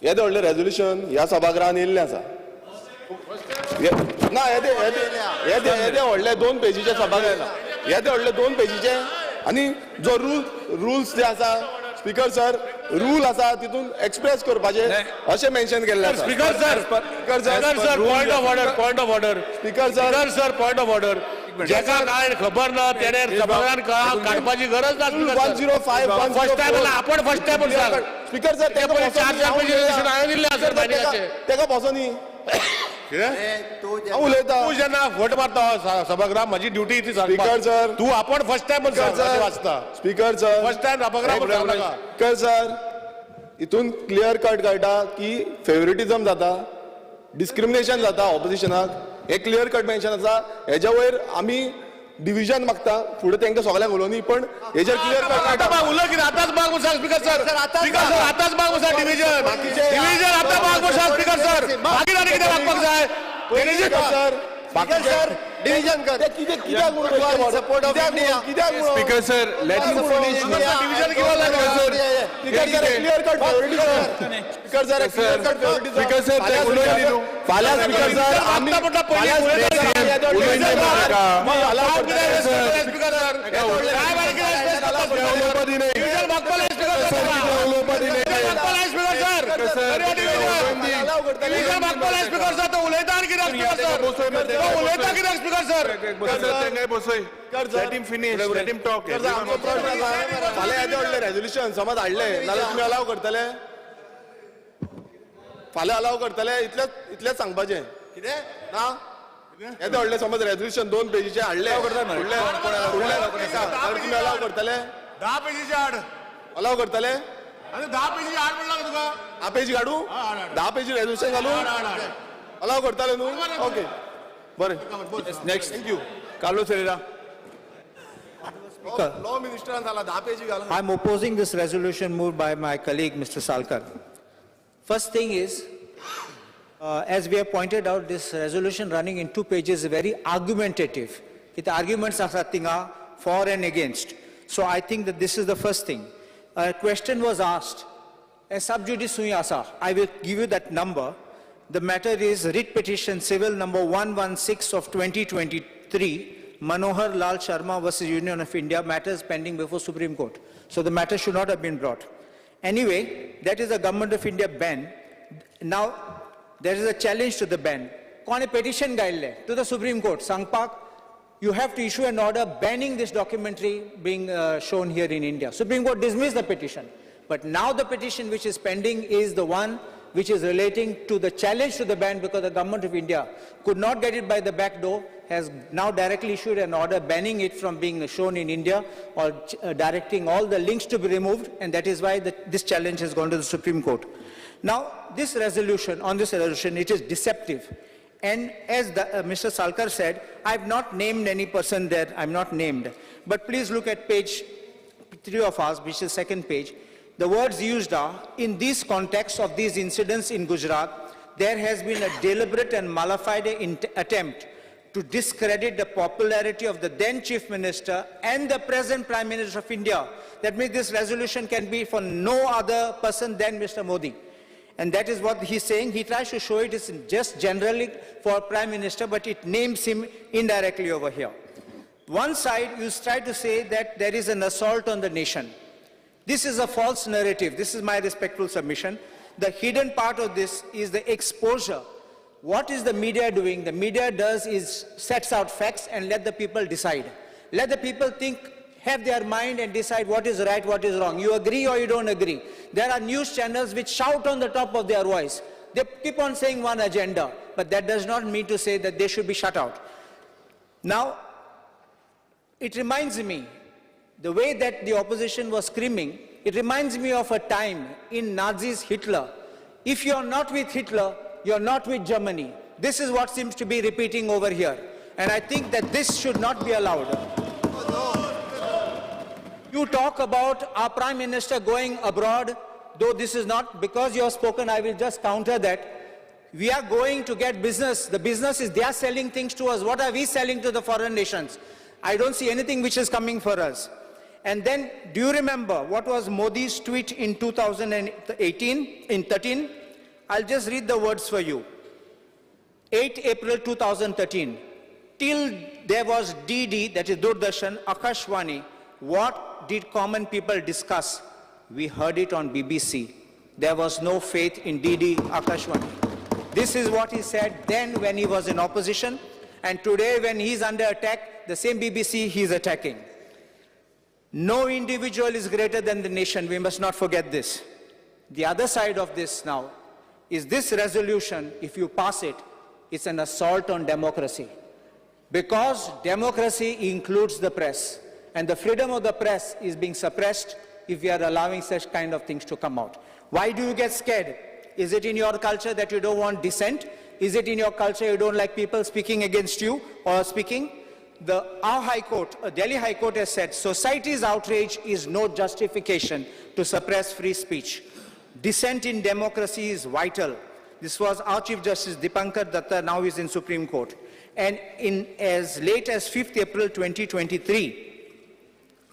येदें व्हडलें रेजोल्युशन ह्या सभागृहान येयल्लें आसा. ना येदें येदें येदें येदें व्हडलें 2 पेजीचें सभागृह, येदें व्हडलें 2 पेजीचें आनी जो रुल्स जे आसा स्पीकर सर, रूल आसा तितून एक्सप्रेस करपाचें अशें मेन्शन केल्लें आसा. Speaker sir, sir, point of order, point of order. Speaker sir, speaker sir, point of order. जेका काय खबर ना तेणे सभागृहान काडपाची गरज ना. 105 फर्स्ट टायम आपण फर्स्ट टायम सांग. स्पीकर सर, ते पयलीं 4-4 पेजी रेजोल्युशन हांवें दिल्लें आसा मान्याचें. तेका बसोनी हांव उलयता. तूं जेन्ना फट मारता सभागृहात म्हजी ड्युटी ती सांगपाक. स्पीकर सर, तूं आपण फर्स्ट टायम वाचता. स्पीकर सर, फर्स्ट टायम सभागृहात. स्पीकर सर, हितून क्लियर कट कळटा की फेवरेटिझम जाता, डिस्क्रिमिनेशन जाता ऑपोजिशनाक. हे क्लियर कट मेन्शन आसा. हेज्या वयर आमी डिविजन मागता फुडें तांकां सगळ्यांक उलोवनी, पण हेजेर क्लियर कट कळटा. उलय कितें आतांच माग सांग स्पीकर सर. स्पीकर सर आतांच माग सांग डिविजन, डिविजन आतां माग सांग स्पीकर सर. मागीर आनी कितें मागपाक जाय? सर, सर, डिविजन कर. कित्याक म्हणून सपोर्ट ऑफ इंडिया. कित्याक म्हणून? Speaker sir, let him finish. Division किंवा sir, clear cut favouritism. Speaker sir, clear cut favouritism. Speaker sir, ते उलयली न्हू. फाल्यां स्पीकर सर, आमी फाल्यां येदें व्हडलें रेजोल्युशन समज हाडलें नाल्यार तुमी अलाव करतले? फाल्यां अलाव करतले? इतलेंच इतलेंच सांगपाचें कितें ना? येदें व्हडलें समज रेजोल्युशन 2 पेजीचें हाडलें, फुडलें तुमी अलाव करतले? 10 पेजीचें हाड. अलाव करतले? आनी 10 पेजी हाड म्हणलां तुका. 10 पेजी काडूं? 10 पेजी रेजोल्युशन घालूं? अलाव करतले न्हू? ओके, बरें. Next, thank you. Carlos Ferreira. Law मिनिस्टरान जाला 10 पेजी घाल. I am opposing this resolution moved by my colleague Mr. Salkar. First thing is, as we have pointed out, this resolution running in 2 pages is very argumentative. The arguments are thinga for and against. So I think that this is the first thing. A question was asked, a sub judice sui asa. I will give you that number. The matter is writ petition civil number 116 of 2023, Manohar Lal Sharma versus Union of India, matters pending before Supreme Court. So the matter should not have been brought. Anyway, that is a Government of India ban. Now, there is a challenge to the ban. Kone petition gaille to the Supreme Court. Sangpak, you have to issue an order banning this documentary being shown here in India. Supreme Court dismissed the petition. But now the petition which is pending is the one which is relating to the challenge to the ban, because the Government of India could not get it by the back door, has now directly issued an order banning it from being shown in India or directing all the links to be removed, and that is why this challenge has gone to the Supreme Court. Now, this resolution, on this resolution, it is deceptive. And as Mr. Salkar said, I have not named any person there, I am not named. But please look at page 3 of ours, which is second page. The words used are, in this context of these incidents in Gujarat, there has been a deliberate and malafide attempt to discredit the popularity of the then Chief Minister and the present Prime Minister of India. That means this resolution can be for no other person than Mr. Modi. And that is what he's saying. He tries to show it is just generally for Prime Minister, but it names him indirectly over here. One side, you try to say that there is an assault on the nation. This is a false narrative. This is my respectful submission. The hidden part of this is the exposure. What is the media doing? The media does is sets out facts and let the people decide. Let the people think, have their mind and decide what is right, what is wrong. You agree or you don't agree. There are news channels which shout on the top of their voice. They keep on saying one agenda, but that does not mean to say that they should be shut out. Now, it reminds me, the way that the opposition was screaming, it reminds me of a time in Nazis Hitler. If you are not with Hitler, you are not with Germany. This is what seems to be repeating over here. And I think that this should not be allowed. You talk about our Prime Minister going abroad, though this is not, because you have spoken, I will just counter that. We are going to get business. The business is, they are selling things to us. What are we selling to the foreign nations? I don't see anything which is coming for us. And then, do you remember what was Modi's tweet in 2018, in 13? I'll just read the words for you. 8 April 2013, till there was DD, that is Doordarshan, Akashwani, what did common people discuss? We heard it on BBC. There was no faith in DD, Akashwani. This is what he said then when he was in opposition, and today when he's under attack, the same BBC he's attacking. No individual is greater than the nation. We must not forget this. The other side of this now is this resolution, if you pass it, it's an assault on democracy. Because democracy includes the press, and the freedom of the press is being suppressed if we are allowing such kind of things to come out. Why do you get scared? Is it in your culture that you don't want dissent? Is it in your culture you don't like people speaking against you or speaking? Our High Court, Delhi High Court has said, society's outrage is no justification to suppress free speech. Dissent in democracy is vital. This was our Chief Justice Dipankar Datta, now is in Supreme Court. And in as late as 5th April 2023,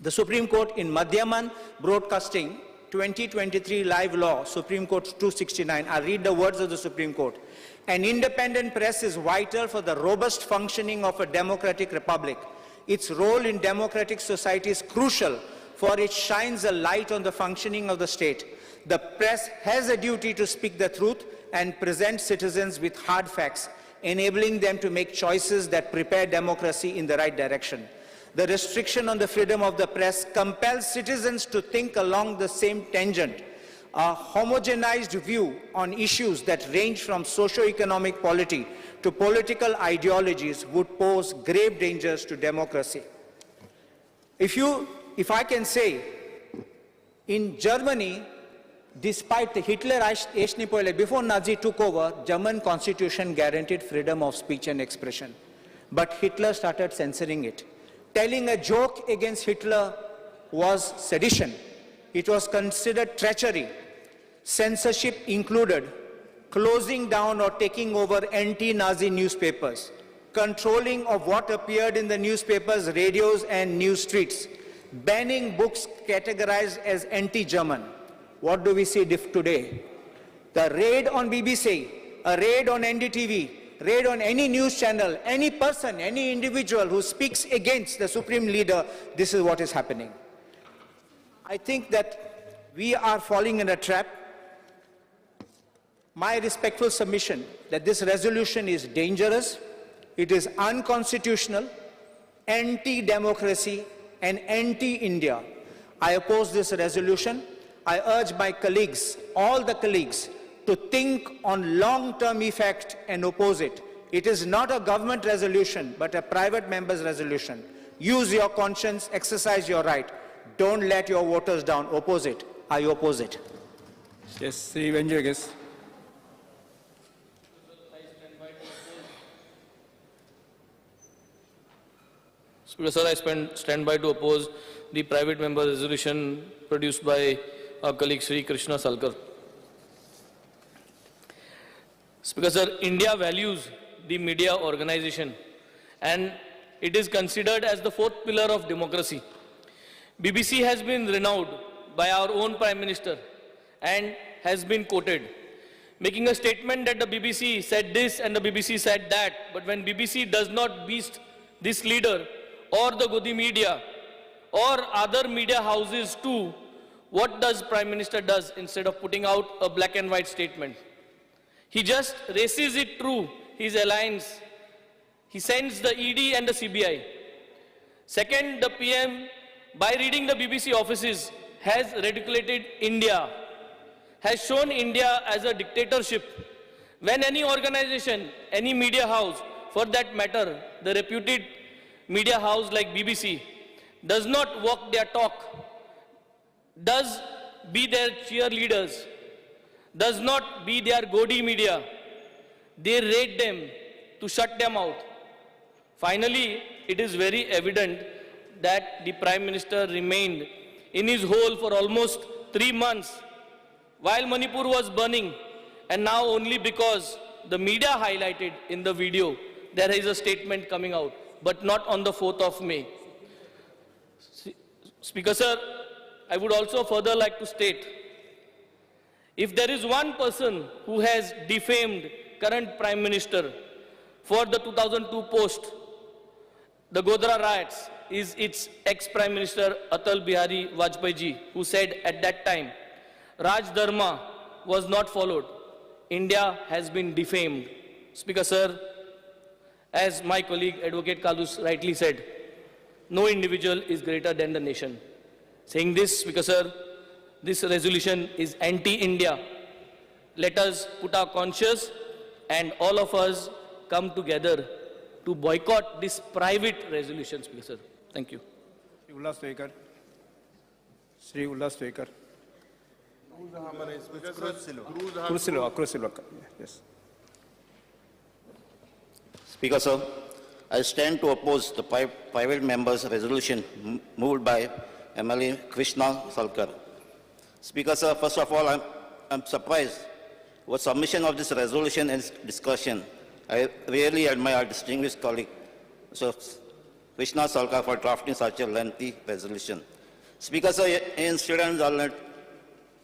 the Supreme Court in Madhyaman Broadcasting 2023 Live Law, Supreme Court 269, I read the words of the Supreme Court. An independent press is vital for the robust functioning of a democratic republic. Its role in democratic society is crucial, for it shines a light on the functioning of the state. The press has a duty to speak the truth and present citizens with hard facts, enabling them to make choices that prepare democracy in the right direction. The restriction on the freedom of the press compels citizens to think along the same tangent. A homogenized view on issues that range from socio-economic polity to political ideologies would pose grave dangers to democracy. If I can say, in Germany, despite the Hitler before Nazi took over, German constitution guaranteed freedom of speech and expression. But Hitler started censoring it. Telling a joke against Hitler was sedition. It was considered treachery. Censorship included closing down or taking over anti-Nazi newspapers, controlling of what appeared in the newspapers, radios, and news streets, banning books categorized as anti-German. What do we see today? The raid on BBC, a raid on NDTV, raid on any news channel, any person, any individual who speaks against the supreme leader, this is what is happening. I think that we are falling in a trap. My respectful submission that this resolution is dangerous, it is unconstitutional, anti-democracy, and anti-India. I oppose this resolution. I urge my colleagues, all the colleagues, to think on long-term effect and oppose it. It is not a government resolution, but a private member's resolution. Use your conscience, exercise your right. Don't let your voters down. Oppose it. I oppose it. Yes, Sri Vengurlekar. Speaker sir, I stand by to oppose the private member resolution produced by our colleague Sri Krishna Salkar. Speaker sir, India values the media organization and it is considered as the fourth pillar of democracy. BBC has been renowned by our own Prime Minister and has been quoted, making a statement that the BBC said this and the BBC said that, but when BBC does not beast this leader or the Godi media or other media houses too, what does Prime Minister does instead of putting out a black and white statement? He just races it through his alliance. He sends the ED and the CBI. Second, the PM, by reading the BBC offices, has ridiculed India, has shown India as a dictatorship. When any organization, any media house, for that matter, the reputed media house like BBC, does not walk their talk, does be their cheerleaders, does not be their Godi media, they raid them to shut them out. Finally, it is very evident that the Prime Minister remained in his hole for almost 3 months while Manipur was burning, and now only because the media highlighted in the video, there is a statement coming out. but not on the 4th of May. Speaker sir, I would also further like to state, if there is one person who has defamed current Prime Minister for the 2002 post, the Godhra riots, is its ex-Prime Minister Atal Bihari Vajpayee ji, who said at that time, Raj Dharma was not followed. India has been defamed. Speaker sir, as my colleague Advocate Kalus rightly said, no individual is greater than the nation. Saying this, Speaker sir, this resolution is anti-India. Let us put our conscience and all of us come together to boycott this private resolution, Speaker sir. Thank you. Shri Ulhas Tuyenkar. Shri Ulhas Tuyenkar. Cruz Silva, Cruz Silva. Yes. Speaker sir, I stand to oppose the private members' resolution moved by MLA Krishna Salkar. Speaker sir, first of all, I'm surprised with submission of this resolution and discussion. I really admire our distinguished colleague, Sir Krishna Salkar, for drafting such a lengthy resolution. Speaker sir, हे incident जाल्लें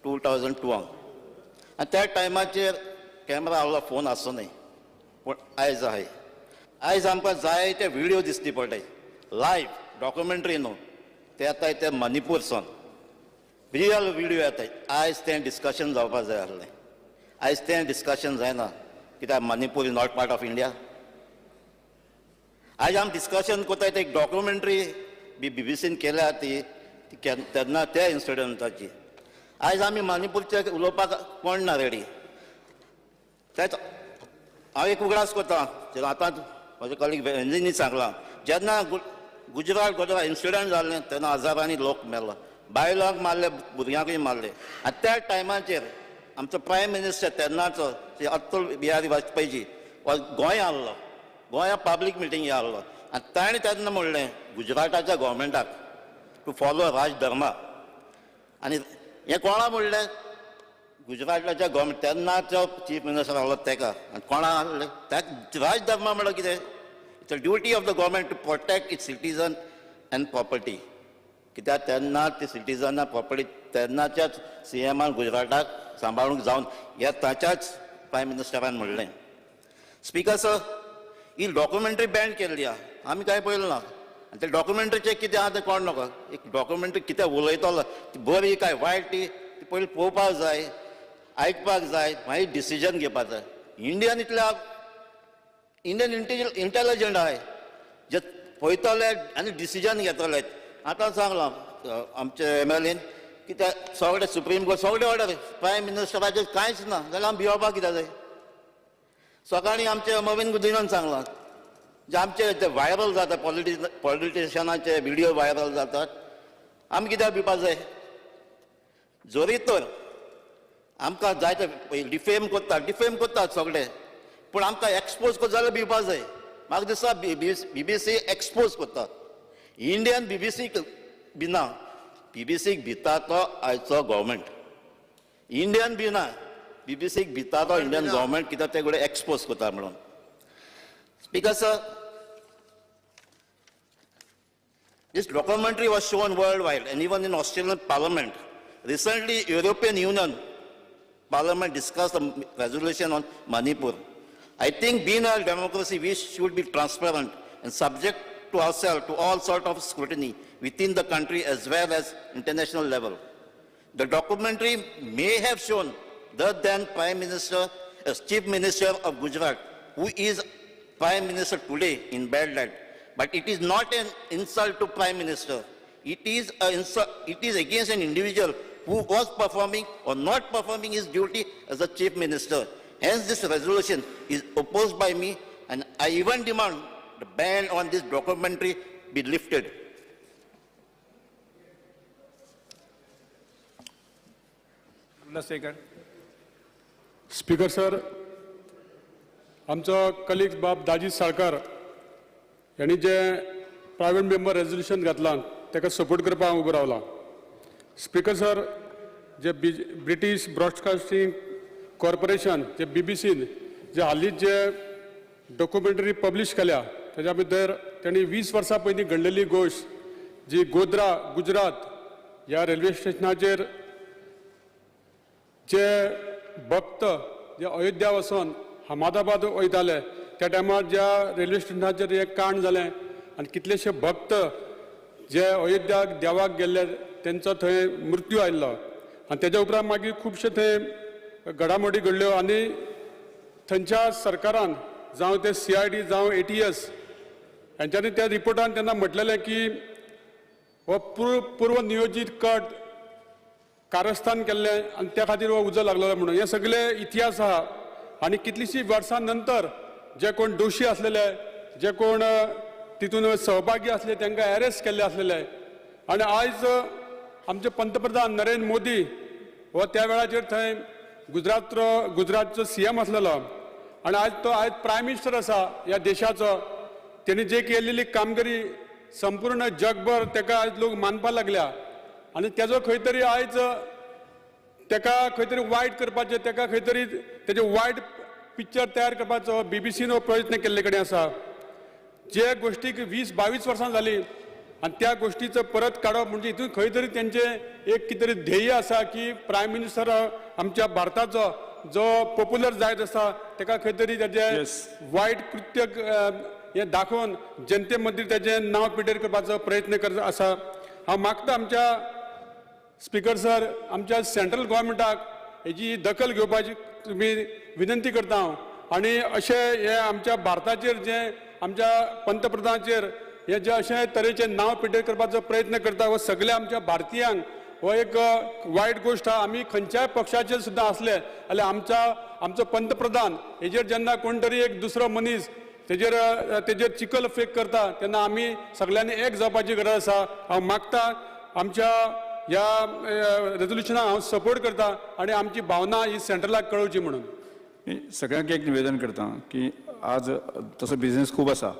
2002 आनी त्या टायमाचेर camera आहलो, phone आसचो न्हय, पूण आयज आहाय. आयज आमकां जाय ते व्हिडियो दिसती पडटाय, लायव्ह डॉक्युमेंटरी न्हू, ते येताय ते मणिपूरसून रियल व्हिडियो येताय. आयज तें डिस्कशन जावपाक जाय आसलें, आयज तें डिस्कशन जायना कित्याक Manipur is not part of India. आयज आमी डिस्कशन करताय ते एक डॉक्युमेंटरी बी बीबीसीन केल्या ती तेन्ना त्या इन्सिडंटाची. आयज आमी मणिपूरचे उलोवपाक कोण ना रेडी. तेच हांव एक उगडास करता, आतां म्हजे कलीग वेंजीनी सांगलां, जेन्ना गुजरात गोधरा इन्सिडंट जालें तेन्ना हजारांनी लोक मेलो, बायलांक मारले, भुरग्यांकूय मारले. आनी त्या टायमाचेर आमचो प्रायम मिनिस्टर तेन्नाचो श्री अटल बिहारी वाजपेयी गोंय आहलो, गोंया पब्लीक मिटींग आहलो आनी ताणें तेन्ना म्हणलें गुजराताच्या गव्हर्मेंटाक टू फॉलो राजधर्मा. आनी हें कोणा म्हणलें? गुजराताच्या गव्हर्मेंट तेन्नाचो चीफ मिनिस्टर आहलो तेका. आनी कोणा आहलें? राजधर्मा म्हणल्यार कितें? It's a duty of the government to protect its citizen and property. कित्याक तेन्ना ती सिटीजनां प्रॉपर्टी तेन्नाच्याच सी एमान गुजराताक सांबाळूंक जावन ह्या ताच्याच प्रायम मिनिस्टरान म्हणलें. स्पीकर सर, ही डॉक्युमेंटरी बॅन केल्ली आहा, आमी कांय पळयलें ना. आनी ते डॉक्युमेंटरीचें कितें आहा तें कोण नाका. एक डॉक्युमेंटरी कितें उलयतलो, ती बरी काय वायट ती पयलीं पळोवपाक जाय, आयकपाक जाय, मागीर डिसिजन घेवपाक जाय. इंडियन इतल्या इंडियन इंटेलिजंट आहाय जे पळयतले आनी डिसिजन घेतले. आतां सांगलां आमचे एम एल एन की ते सगळे सुप्रीम कोर्ट सगळे ऑर्डर प्रायम मिनिस्टराचेर कांयच ना जाल्यार आमी भियोवपाक कित्याक जाय? सकाळीं आमचे मवीन गुदिनान सांगलां जे आमचे ते व्हायरल जाता पॉलिटिशनाचे व्हिडियो व्हायरल जातात, आमी कित्याक भिवपाक जाय? जरी तर आमकां जायते डिफेम करतात, डिफेम करतात सगळे, पूण आमकां एक्सपोज करता जाल्यार भिवपाक जाय. म्हाका दिसता बीबीसी एक्सपोज करता, इंडियन बीबीसीक भिना, बीबीसीक भिता तो आयचो गव्हर्मेंट, इंडियन भिना, बीबीसीक भिता तो इंडियन गव्हर्मेंट कित्याक ते कडेन एक्सपोज करता म्हणून. Speaker sir, this documentary was shown worldwide and even in Australian Parliament. Recently, European Union Parliament discussed a resolution on Manipur. I think being a democracy, we should be transparent and subject to ourselves to all sorts of scrutiny within the country as well as international level. The documentary may have shown the then Prime Minister as Chief Minister of Gujarat, who is Prime Minister today in bad light, but it is not an insult to Prime Minister. It is an insult, it is against an individual who was performing or not performing his duty as a Chief Minister. Hence, this resolution is opposed by me, and I even demand the ban on this documentary be lifted. Speaker sir, आमचो colleague बाब दाजी साळकार यांनी जे private member resolution घातलां ताका support करपाक हांव उबो रावलां. Speaker sir, जे British broadcasting corporation जे बीबीसीन जे हालींच जे डॉक्युमेंटरी पब्लिश केल्या ताच्या भितर तेणी 20 वर्सां पयलीं घडलेली गोश्ट जी गोध्रा गुजरात ह्या रेल्वे स्टेशनाचेर जे भक्त जे अयोध्या वचोन अहमदाबाद वयताले त्या टायमार ज्या रेल्वे स्टेशनाचेर हें कांड जालें आनी कितलेशे भक्त जे अयोध्याक देवाक गेल्ले तेंचो थंय मृत्यू आयिल्लो आनी तेज्या उपरांत मागीर खुबशे थंय घडामोडी घडल्यो आनी थंयच्या सरकारान जावं ते CID जावं ATS हेंच्यांनी त्या रिपोर्टान तेन्ना म्हटलेलें की हो पूर्व नियोजीत कट कारस्थान केल्लें आनी त्या खातीर हो उजो लागलेलो म्हणून. हे सगळे इतिहास आहा आनी कितलींशीं वर्सां नंतर जे कोण दोशी आसलेले, जे कोण तितून सहभागी आसले तांकां एरेस्ट केल्ले आसलेले. आनी आयज आमचे पंतप्रधान नरेंद्र मोदी हो त्या वेळाचेर थंय गुजरातचो CM आसलेलो आनी आयज तो आयज प्रायम मिनिस्टर आसा ह्या देशाचो. तेणी जे केलेली कामगिरी संपूर्ण जगभर ताका आयज लोक मानपाक लागल्या आनी तेजो खंय तरी आयज ताका खंय तरी वायट करपाचें, ताका खंय तरी तेजें वायट पिक्चर तयार करपाचो BBC हो प्रयत्न केल्ले कडेन आसा. जे गोश्टीक 20-22 वर्सां जालीं आनी त्या गोश्टीचो परत काडप म्हणजे हितून खंय तरी तेंचें एक कितें तरी ध्येय आसा की प्रायम मिनिस्टर आमच्या भारताचो जो पॉप्युलर जायत आसा ताका खंय तरी तेजें वायट कृत्य हें दाखोवन जनते मदीं तेजें नांव पिड्ड्यार करपाचो प्रयत्न करत आसा. हांव मागता आमच्या स्पिकर सर, आमच्या सेंट्रल गव्हर्मेंटाक हेजी दखल घेवपाची तुमी विनंती करता हांव. आनी अशें हे आमच्या भारताचेर जे आमच्या पंतप्रधानाचेर हे जे अशे तरेचे नांव पिड्ड्यार करपाचो प्रयत्न करता हो सगळ्या आमच्या भारतीयांक हो एक वायट गोश्ट आहा. आमी खंयच्याय पक्षाचेर सुद्दां आसले जाल्यार आमचो पंतप्रधान हेजेर जेन्ना कोण तरी एक दुसरो मनीस तेजेर चिखल फेक करता तेन्ना आमी सगळ्यांनी एक जावपाची गरज आसा. हांव मागता आमच्या ह्या रेजोल्युशनाक हांव सपोर्ट करता आनी आमची भावना ही सेंट्रलाक कळोवची म्हणून. सगळ्यांक एक निवेदन करता की आज तसो बिजनेस खूब आसा,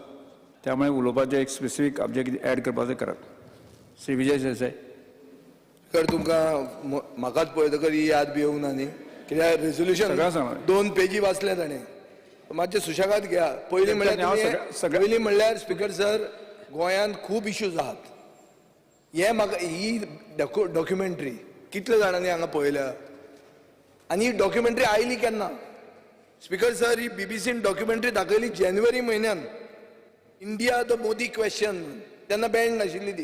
त्यामुळे उलोवपाचें एक स्पेसिफीक आमचें कितें एड करपाचें करात. श्री विजय सरदेसाय. तर तुमकां म्हाकाच पळयतकर ही याद बी येवंक ना न्ही, कित्याक रेजोल्युशन 2 पेजी वाचले ताणें. मातशें सुशेगाद घेया. पयलीं म्हणल्यार पयलीं म्हणल्यार स्पिकर सर, गोंयांत खूब इश्यूज आहात. हे म्हाका ही डॉक्युमेंट्री कितले जाणांनी हांगा पळयल्या आनी ही डॉक्युमेंट्री आयली केन्ना? स्पिकर सर, ही BBCन डॉक्युमेंट्री दाखयली जानेवारी म्हयन्यान, इंडिया the Modi question, तेन्ना बँड नाशिल्ली ती,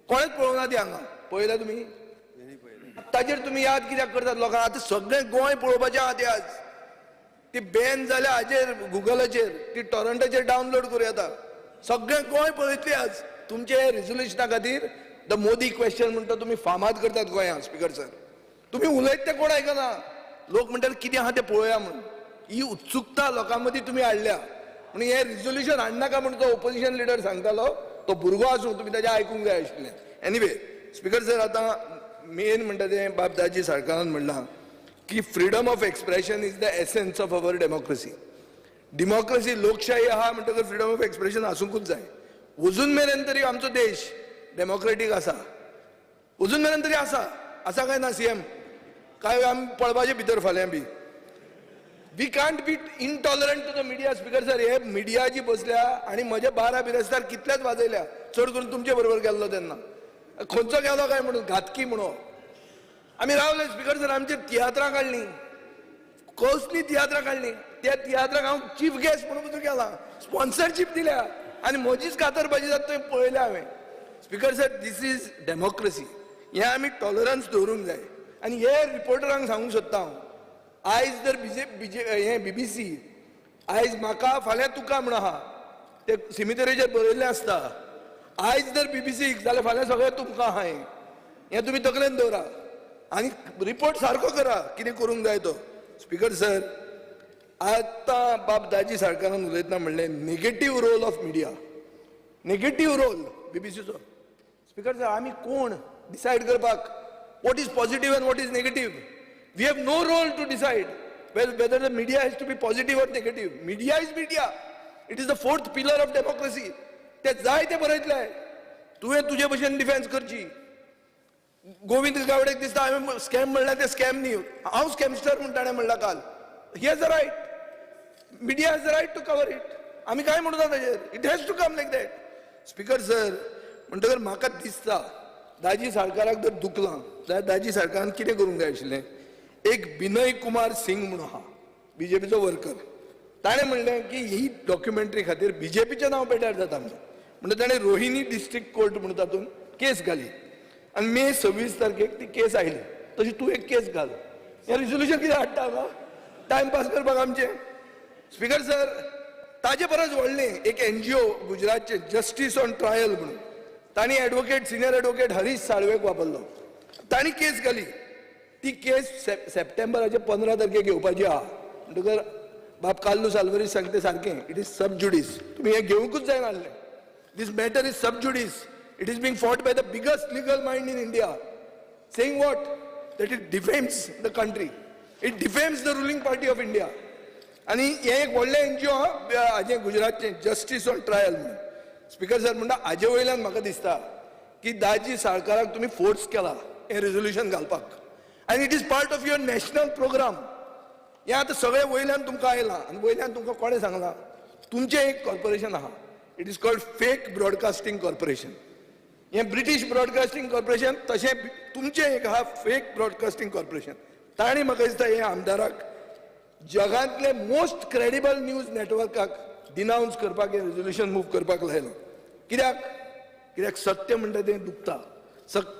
कोणेच पळोवंक ना ती हांगा. पळयल्या तुमी? ताजेर तुमी याद कित्याक करतात लोकांक? आतां सगळें गोंय पळोवपाचें आहा तें आज. ती बॅन जाल्या हाजेर गुगलाचेर, ती टॉरंटाचेर डावनलोड करूं येता. सगळें गोंय पळयतली आज तुमचे रेजोल्युशना खातीर. The Modi question म्हणटा तुमी फामाद करतात गोंयांत. स्पिकर सर, तुमी उलयत तें कोण आयकना. लोक म्हणटात कितें आहा तें पळोवया म्हणून. ही उत्सुकता लोकां मदीं तुमी हाडल्या म्हणून हें रेजोल्युशन हाडनाका म्हणून तो ओपोजिशन लिडर सांगतालो, तो भुरगो आसूं, तुमी ताजें आयकूंक जाय आशिल्लें. एनिवे स्पिकर सर, आतां मेन म्हणटा तें बाब दाजी सरकारान म्हणलां की freedom of expression is the essence of our democracy. Democracy लोकशाही आहा म्हणटकर फ्रिडम ऑफ एक्सप्रेशन आसूंकूच जाय. अजून मेरेन तरी आमचो देश डेमोक्रेटीक आसा, अजून मेरेन तरी आसा. आसा काय ना CM? काय आमी पळपाचे भितर फाल्यां बी. We can't be intolerant to the media. Speaker sir, हे मिडिया जी बसल्या आनी म्हजे 12 बिरेस्तार कितलेच वाजयल्या, चड करून तुमचे बरोबर गेल्लो तेन्ना खंयचो गेलो काय म्हणून घातकी म्हणून आमी रावले. स्पिकर सर, आमचेर तियात्रां काडलीं, कसलीं तियात्रां काडलीं. त्या तियात्राक हांव चीफ गेस्ट म्हणून पसून गेला, स्पॉन्सरशीप दिल्या आनी म्हजीच कातरबाजी जाता थंय पळयल्या हांवें. Speaker sir, this is democracy. हें आमी टॉलरन्स दवरूंक जाय. आनी हे रिपोर्टरांक सांगूंक सोदता हांव, आयज जर हें BBC आयज म्हाका फाल्यां तुका म्हूण आहा, ते सिमितरीचेर बरयल्लें आसता. आयज जर BBC जाल्यार फाल्यां सगळें तुमकां आहा. हें तुमी तकलेन दवरा आनी रिपोर्ट सारको करा कितें करूंक जाय तो. स्पिकर सर, आतां बाब दाजी सरकारान उलयतना म्हणलें negative role of media, negative role BBCचो. Speaker sir, आमी कोण डिसायड करपाक what is positive and what is negative? We have no role to decide whether the media has to be positive or negative. Media is media. It is the 4th pillar of democracy. ते जाय ते बरयतले, तुवें तुजे भशेन defence करची. गोविंद गावडेक दिसता हांवें स्कॅम म्हणल्यार ते स्कॅम न्ही, हांव स्कॅमस्टर म्हूण ताणें म्हणलां काल. He has a right, media has a right to cover it. आमी काय म्हणटा ताजेर? It has to come like that. Speaker sir, म्हणटकर म्हाका दिसता दाजी साळकाराक जर दुखलां जाल्यार दाजी साळकारान कितें करूंक जाय आशिल्लें? एक विनय कुमार सिंग म्हणून आहा, बीजेपीचो वर्कर, ताणें म्हणलें की ही डॉक्युमेंटरी खातीर बीजेपीचें नांव पेड्यार जाता म्हणून. म्हणटा ताणें रोहिणी डिस्ट्रिक्ट कोर्ट म्हणून तातूंत केस घाली आनी मे 26 तारखेक ती केस आयली. तशी तूं एक केस घाल. हें रिजोल्युशन कितें हाडटा हांगा टायमपास करपाक आमचें? स्पीकर सर, ताजे परस व्हडलें एक एनजीओ गुजरातचें जस्टीस ऑन ट्रायल म्हणून, तांणी एडवोकेट, सिनियर एडवोकेट हरीश साळवेक वापरलो, तांणी केस घाली. ती केस सप्टेंबराचे 15 तारखेक घेवपाची आहा. म्हणटकर बाब कार्लूस आल्वरीस सांगते सारकें, it is सब जुडीस, तुमी हें घेवंकूच जायना आसलें. This matter is sub judice. It is being fought by the biggest legal mind in India, saying what? That it defames the country, it defames the ruling party of India. आनी हें एक व्हडलें NGO आहा हाजें गुजरातचें, justice on trial म्हणून. Speaker sir, म्हणटा हाजे वयल्यान म्हाका दिसता की दाजी साळकाराक तुमी फोर्स केला हें रेजोल्युशन घालपाक, आनी it is part of your national programme. हें आतां सगळें वयल्यान तुमकां आयलां आनी वयल्यान तुमकां कोणें सांगलां? तुमचें एक कॉर्पोरेशन आहा, it is called fake broadcasting corporation. हें ब्रिटीश ब्रॉडकास्टींग कॉर्पोरेशन, तशें तुमचें एक आहा फेक ब्रॉडकास्टींग कॉर्पोरेशन. तांणी म्हाका दिसता हे आमदाराक जगांतले मोस्ट क्रेडिबल न्यूज नेटवर्काक डिनावन्स करपाक हें रेजोल्युशन मूव करपाक लायलो. कित्याक? कित्याक सत्य म्हणटा तें दुखता,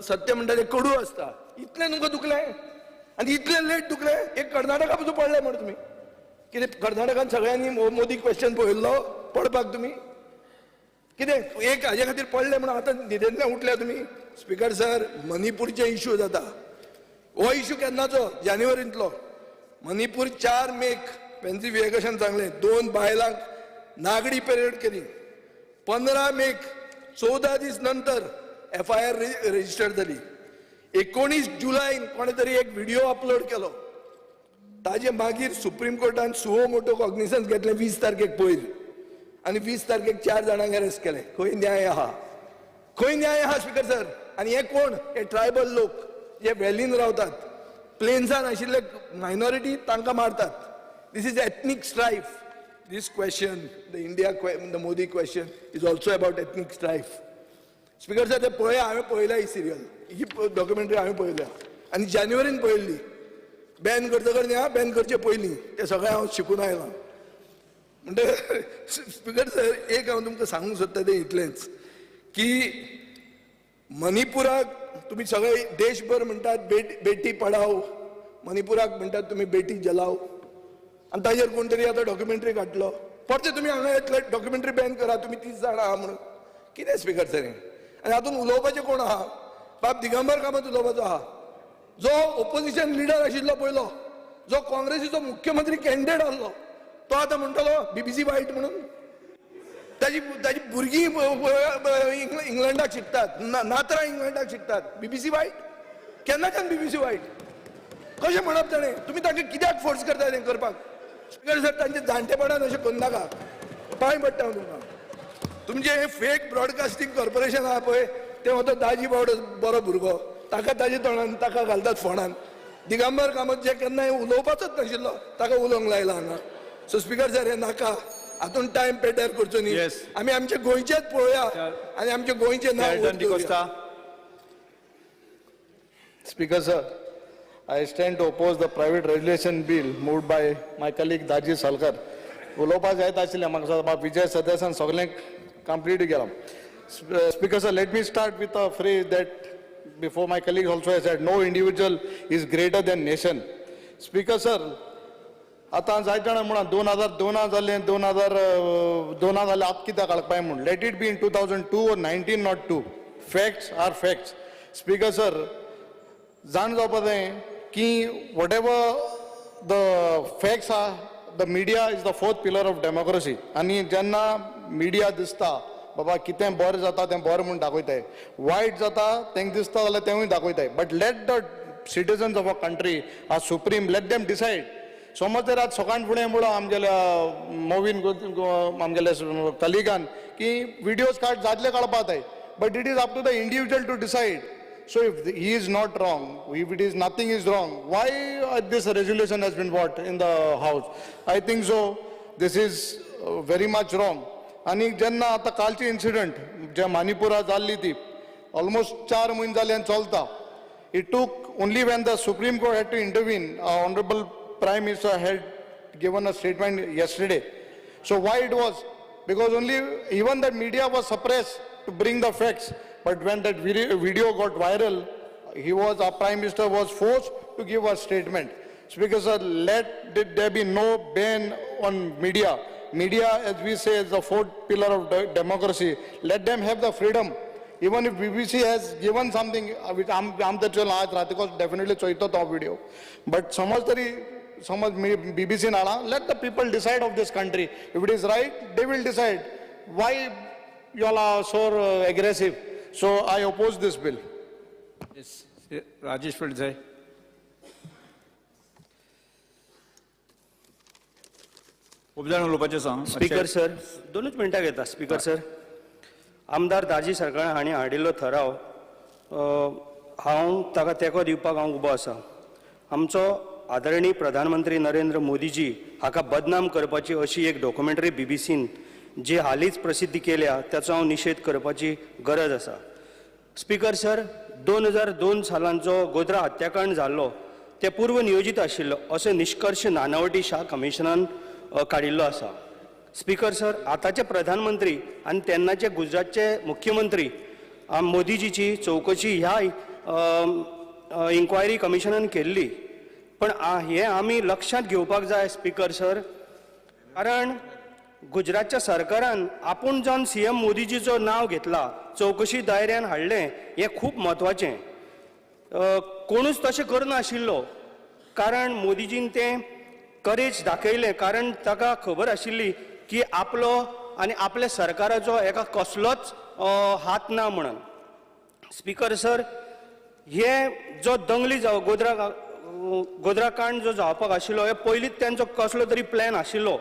सत्य म्हणटा तें कडू आसता. इतलें तुमकां दुखलें आनी इतलें लेट दुखलें. एक कर्नाटका पसून पडलें म्हण तुमी कितें? कर्नाटकान सगळ्यांनी मोदी क्वेश्चन पळयल्लो पडपाक तुमी कितें एक हाजे खातीर पडले म्हणून आतां न्हिदेंतल्यान उठल्या तुमी? स्पीकर सर, मणिपूरचे इशू जाता, हो इशू केन्नाचो? जानेवारींतलो. मणिपूर 4 मेक पेन्सी विवेकाशान सांगलें, 2 बायलांक नागडी परेड केली. 15 मेक 14 दीस नंतर FIR register जाली. 19 जुलय कोणे तरी एक व्हिडिओ अपलोड केलो, ताजे मागीर सुप्रीम कोर्टान सुओ मोटो कॉग्निसन्स घेतलें 20 तारखेक पयर, आनी 20 तारखेक 4 जाणांक अरेस्ट केले. खंय न्याय आहा? खंय न्याय आहा स्पीकर सर? आनी हे कोण? हे ट्रायबल लोक जे व्हॅलीन रावतात, प्लेन्सान आशिल्ले मायनॉरिटी, तांकां मारतात. This is ethnic strife. This question, the India, the Modi question is also about ethnic strife. Speaker sir, ते पळया, हांवें पळयल्या ही सिरियल, ही डॉक्युमेंटरी हांवें पळयल्या आनी जानेवारीन पळयल्ली. बॅन करतकर न्ही, बॅन करचे पयलीं तें सगळें हांव शिकून आयलां. म्हणटकर स्पीकर सर, एक हांव तुमकां सांगूंक सोदता तें इतलेंच की मणिपुराक तुमी सगळे देशभर म्हणटात बेटी पढाओ, मणिपुराक म्हणटात तुमी बेटी जलाओ, आनी ताजेर कोण तरी आतां डॉक्युमेंटरी काडलो. परते तुमी हांगा येतले डॉक्युमेंटरी बॅन करा, तुमी 30 जाणां आहा म्हणून. कितें स्पीकर सर हें? आनी हातूंत उलोवपाचें कोण आहा? बाब दिगंबर कामत उलोवपाचो आहा, जो ओपोजिशन लिडर आशिल्लो पयलो, जो काँग्रेसीचो मुख्यमंत्री कॅन्डिडेट आसलो, तो आतां म्हणटलो बीबीसी वायट म्हणून. ताजी ताजी भुरगीं इंग्लंडाक शिकतात, नातरां इंग्लंडाक शिकतात. बीबीसी वायट केन्नाच्यान? बीबीसी वायट कशें म्हणप ताणें? तुमी तांकां कित्याक फोर्स करता तें करपाक? स्पीकर सर, तांचे जाणटेपणान अशें करनाका, पांय पडटा हांव तुमकां. तुमचें हें फेक ब्रॉडकास्टींग कॉर्पोरेशन आहा पळय, तें वता दाजी बावडो बरो भुरगो, ताका ताजे तोंडान ताका घालतात फोणान. दिगंबर कामत जे केन्नाय उलोवपाचोच नाशिल्लो ताका उलोवंक लायला हांगा. सो स्पीकर सर, हें नाका, हातून टायम पेड्यार करचो न्ही. आमी आमचे गोंयचेच पळोवया आनी आमचे गोंयचें नांव. Speaker sir, I stand to oppose the private resolution bill moved by my colleague Daji Salkar. उलोवपाक जायत आशिल्लें म्हाका, बाब विजय सदस्यान सगळें कंप्लीट केलां. Speaker sir, let me start with a phrase that before my colleague also has said, no individual is greater than nation. Speaker sir, आतां जायते जाणां म्हणा 2002 जालें, 2002 जालें, आतां कित्याक काडपाय म्हूण. Let it be in 2002 or 1902. Facts are facts. Speaker sir, जाण जावपा जाय की whatever the facts are, the media is the fourth pillar of democracy. आनी जेन्ना मिडिया दिसता बाबा कितें बरें जाता तें बरें म्हूण दाखयताय, वायट जाता तेंकां दिसता जाल्यार तेंवूय दाखयताय. But let the citizens of a country are supreme, let them decide. समज जर आज सकाळ फुडें म्हणलो आमगेल्या मोवीन आमगेल्या कलिगान की विडियोज काड जातले काडपा जाय, but it is up to the individual to decide. So if he is not wrong, if it is nothing is wrong, why this resolution has been brought in the house? I think so this is very much wrong. आनी जेन्ना आतां कालची incident जे मानिपुरा जाल्ली ती almost 4 म्हयने जाले आनी चलता. It took only when the Supreme Court had to intervene. Honorable Prime Minister had given a statement yesterday. So why it was? Because only even the media was suppressed to bring the facts. But when that video got viral, our Prime Minister was forced to give a statement. Speaker sir, let there be no ban on media. Media, as we say, is the fourth pillar of democracy. Let them have the freedom. Even if BBC has given something, which I'm the आज राती को definitely चोयतो तो video. But समज तरी समज BBC नाला, let the people decide of this country. If it is right, they will decide. Why you all are so aggressive? So I oppose this bill. Yes, Rajesh Phaldesai. खूब जाण उलोवपाचें सांग. Speaker sir, 2 मिनटां घेता. Speaker sir, आमदार दाजी सरकार हांणी हाडिल्लो ठराव हांव ताका तेंको दिवपाक हांव उबो आसा. आमचो आदरणीय प्रधानमंत्री नरेंद्र मोदीजी हाका बदनाम करपाची अशी एक डॉक्युमेंटरी बीबीसीन जी हालींच प्रसिद्धी केल्या ताचो हांव निशेध करपाची गरज आसा. स्पीकर सर, 2002 सालान जो गोध्रा हत्याकांड जाल्लो तें पूर्व नियोजीत आशिल्लो अशें निश्कर्श नानावटी शाह कमिशनान काडिल्लो आसा. स्पीकर सर, आतांचे प्रधानमंत्री आनी तेन्नाचे गुजरातचे मुख्यमंत्री मोदीजीची चवकशी ह्या इन्क्वायरी कमिशनान केल्ली, पण हें आमी लक्षांत घेवपाक जाय स्पीकर सर, कारण गुजरातच्या सरकारान आपूण जावन सीएम मोदीजीचो नांव घेतला, चवकशी दायऱ्यान हाडलें, हें खूब म्हत्वाचें. कोणूच तशें करनाशिल्लो, कारण मोदीजीन तें करेज दाखयलें, कारण ताका खबर आशिल्ली की आपलो आनी आपल्या सरकाराचो एका कसलोच हात ना म्हणून. स्पीकर सर, हे जो दंगली जाव गोध्रा कांड जो जावपाक आशिल्लो हे पयलींच तेंचो कसलो तरी प्लॅन आशिल्लो,